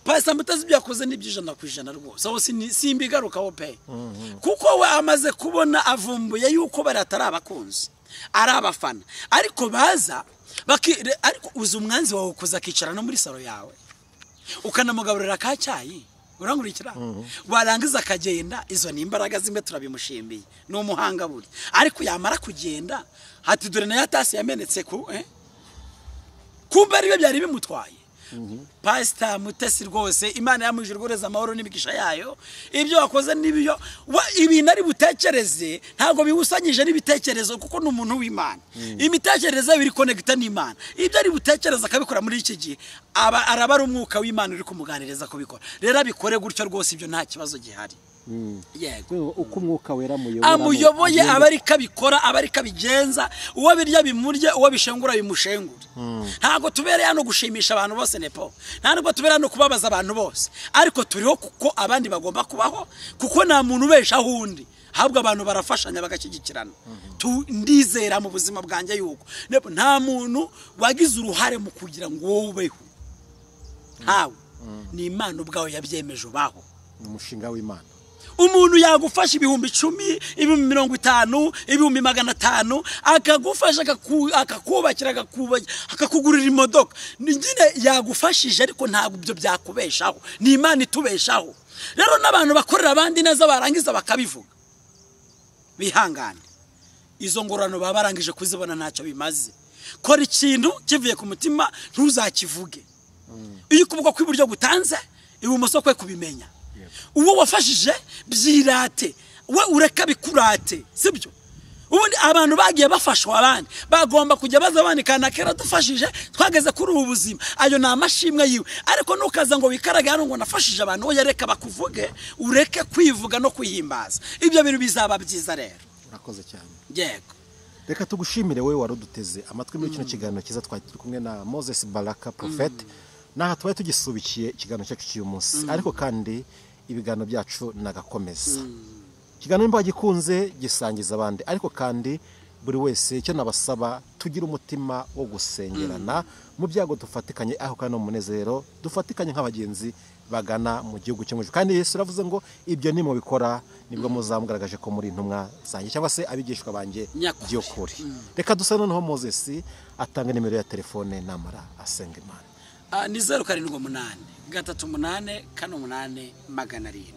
Pastor Mutesi ibyo yakoze ni 100% rwose, aho simbigarukaho pe. Kuko we amaze kubona avumbuye yuko bari atari abakunzi, ari abafana, ariko baza ariko uzi umwanzi wawe kuza akicara no muri salo yawe ukanamugaburira ka cyayi, urankurikira, warangiza akagenda. Izo ni imbaraga zimwe turabimushimbiye, ni umuhanga buri, ariko yamara kugenda hati dore na yatasi yamenetse ku kumbe ari byo byari bimutwaye. Pastor Mutesi rwose Imana yamuje rworeza amahoro n'imigisha yayo. Ibyo wakoze nibyo ibintu ari butekereze ntago biwusanyije n'ibitekerezo kuko ni umuntu w'Imana. Imitekerereze biri connecta n'Imana. Ibyo ari butekereza akabikora muri iki gihe aba araba ari umwuka w'Imana uri kumuganiriza kubikora. Rero abikore gutyo rwose ibyo nta kibazo gihari. Yego. Uko umwuka wera amuyoboye abari kabikora abari kabigenza, uwo birya bimurye, uwo bishengura bimushengura. Ntago tubereye hano gushimisha abantu bose nepo, nta nubwo tubereye hano kubabaza abantu bose, ariko turiho kuko abandi bagomba kubaho, kuko nta muntu ubeshaho undi, ahubwo abantu barafashanya bagashyigikirana. Ndizera mu buzima bwanjye yuko nepo nta muntu wagize uruhare mu kugira ngo wowe ubeho, ntawe. Ni Imana ubwawe yabyemeje ubaho, ni umushinga w'Imana. Umuntu yagufasha 10,000, 50,000, 500,000, akagufasha akakubakira, akakugurira imodoka, nyine yagufashije, ariko ntabwo ibyo byakubeshaho, ni Imana itubeshaho. Rero n'abantu bakorera abandi neza barangiza bakabivuga, Bihangane, izo ngororano baba barangije kuzibona, ntacyo bimaze. Kora ikintu kivuye ku mutima, ntuzakivuge. Iyo ukuboko kw'iburyo gutanze, ibumoso kwe kubimenya. Uwo wafashije byirate, we ureka bikurate, sibyo? Ubundi abantu bagiye bafashwa abandi bagomba kujya baza bandikana kera dufashije twageze kuri ubu buzima, ayo ni amashimwe yiwe. Ariko nukaza ngo wikarage hano ngo nafashije abantu, oya, reka bakuvuge, ureke kwivuga no kwihimbaza. Ibyo bintu bizaba byiza rero. Urakoze cyane. Yego. Reka tugushimire wowe waruduteze amatwi muri kino kiganiro cyiza twari turi kumwe na Moses Baraka Prophet. Naha twari tugisubikiye ikiganiro cyacu cy'uyu munsi, ariko kandi ibiganiro byacu nagakomeza. Ikiganiro nimba gikunze gisangiza abandi, ariko kandi buri wese icyo nabasaba, tugira umutima wo gusengerana mu byago, dufatikanye aho kandi no mu munezero dufatikanye nk'abagenzi bagana mu gihugu cyo mu ijuru. Kandi Yesu aravuze ngo ibyo nimubikora nibwo muzamugaragaje ko muri intumwa zanjye cyangwa se abigishwa banjye by'ukuri. Reka dusa noneho Moses atanga nimero ya telefone namara asenga Imana. Ni 078 38 48 700.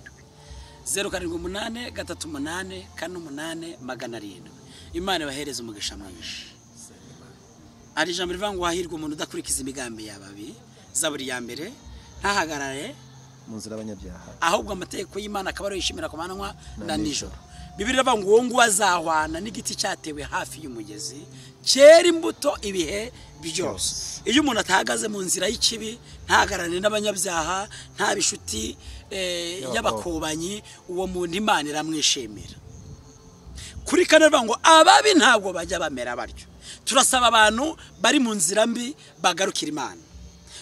078 38 48 700. Imana ibahereze umugisha mwinshi. Ari ijambo rivuga ngo hahirwa umuntu udakurikiza imigambi y'ababi. Zaburi ya 1, ntahagarare mu nzira y'abanyabyaha, ahubwo amategeko y'Imana akaba ariyo yishimira ku manywa na nijoro. Bibiliya iravuga ngo uwo nguwo azahwana n'igiti cyatewe hafi y'umugezi, cyera imbuto ibihe byose. Iyo umuntu atahagaze mu nzira y'ikibi, ntahagararane n'abanyabyaha, nta bishuti y'abakobanyi, uwo muntu Imana iramwishimira. Kuri kane bavuga ngo ababi ntabwo bajya bamera batyo. Turasaba abantu bari mu nzira mbi bagarukira Imana.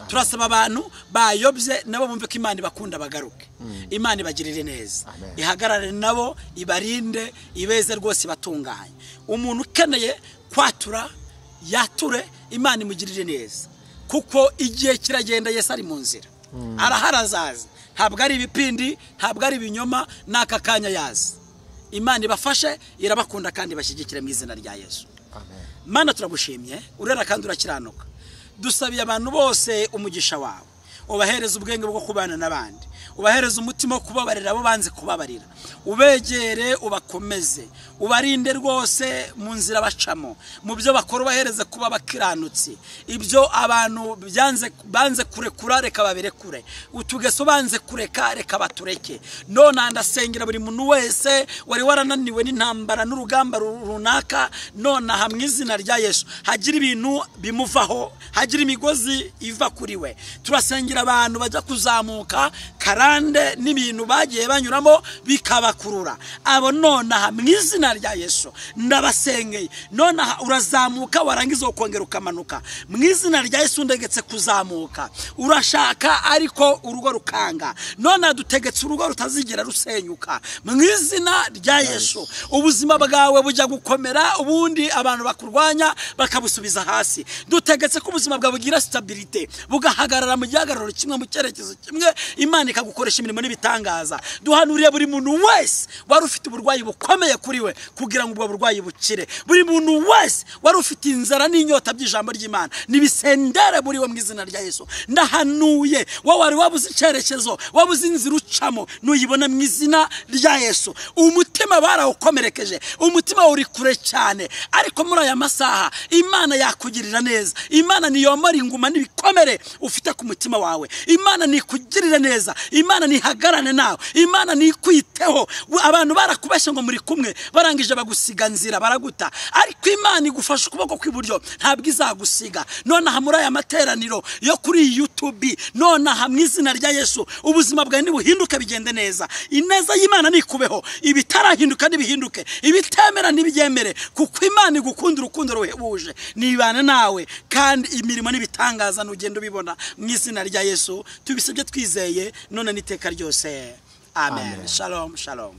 Turasaba abantu bayobye nabo bumve ko Imana ibakunda bagaruke. Imana ibagirire neza, ihagarare nabo, ibarinde, ibeze rwose, ibatunganye. Umuntu ukeneye kwatura yature, Imana imugirire neza, kuko igihe kiragenda. Yesu ari mu nzira, arahari, azaza. Ntabwo ari ibipindi, ntabwo ari ibinyoma, n'aka kanya yaza. Imana ibafashe, irabakunda kandi bashyigikire mu izina rya Yesu. Mana, turagushimye, urera kandi urakiranuka. Dusabiye abantu bose umugisha wawe, ubahereza ubwenge bwo kubana n'abandi, ubahereza umutima wo kubabarira abo banze kubabarira, ubegere, ubakomeze, ubarinde rwose mu nzira bacamo, mu byo bakora ubahereze kuba bakiranutsi. Ibyo abantu byanze banze kurekura, reka babirekure. Utugeso banze kureka, reka batureke. None ndasengera buri muntu wese wari warananiwe n'intambara n'urugamba runaka, none aha mu izina rya Yesu hagira ibintu bimuvaho, hagira imigozi iva kuri we. Turasengera abantu bajya kuzamuka karande n'ibintu bagiye banyuramo bikabakurura. Abo nonaha mu izina rya Yesu ndabasengeye. Nonaha urazamuka, warangiza ukongera ukamanuka. Mu izina rya Yesu ndegetse kuzamuka. Urashaka ariko urugo rukanga, none dutegetse urugo rutazigera rusenyuka mu izina rya Yesu. Ubuzima bwawe bujya gukomera, ubundi abantu bakurwanya bakabusubiza hasi. Dutegetse ko ubuzima bwawe bugira stabilité, bugahagarara mu gihagararo kimwe, mu cyerekezo kimwe. Imana ikagukoresha imirimo n'ibitangaza. Duhanuriye buri muntu wese wari ufite uburwayi bukomeye kuri we kugira ngo ubwo burwayi bukire. Buri muntu wese wari ufite inzara n'inyota by'ijambo ry'Imana nibisendere muri we mu izina rya Yesu. Ndahanuye wowe wari wabuze icyerekezo, wabuze inzira ucamo, nuyibona mu izina rya Yesu. Umutima barawukomerekeje, umutima uri kure cyane, ariko muri aya masaha Imana yakugirira neza. Imana niyomora inguma n'ibikomere ufite ku mutima wawe. Imana nikugirira neza, Imana nihagarane nawe, Imana nikwiteho. Abantu barakubeshye ngo muri kumwe, barangije bagusiga nzira, baraguta, ariko Imana igufasha ukuboko kw'iburyo, ntabwo izagusiga. Nonaha muri aya materaniro yo kuri YouTube, nonaha mu izina rya Yesu ubuzima bwawe nibuhinduke, bigende neza. Ineza y'Imana nikubeho, ibitarahinduka nibihinduke, ibitemera nibyemere, kuko Imana igukunda urukundo ruhebuje. Nibana nawe kandi imirimo n'ibitangaza nugenda ubibona mu izina rya Yesu. Tubisabye twizeye none n'iteka ryose. Amen. Shalom, shalom.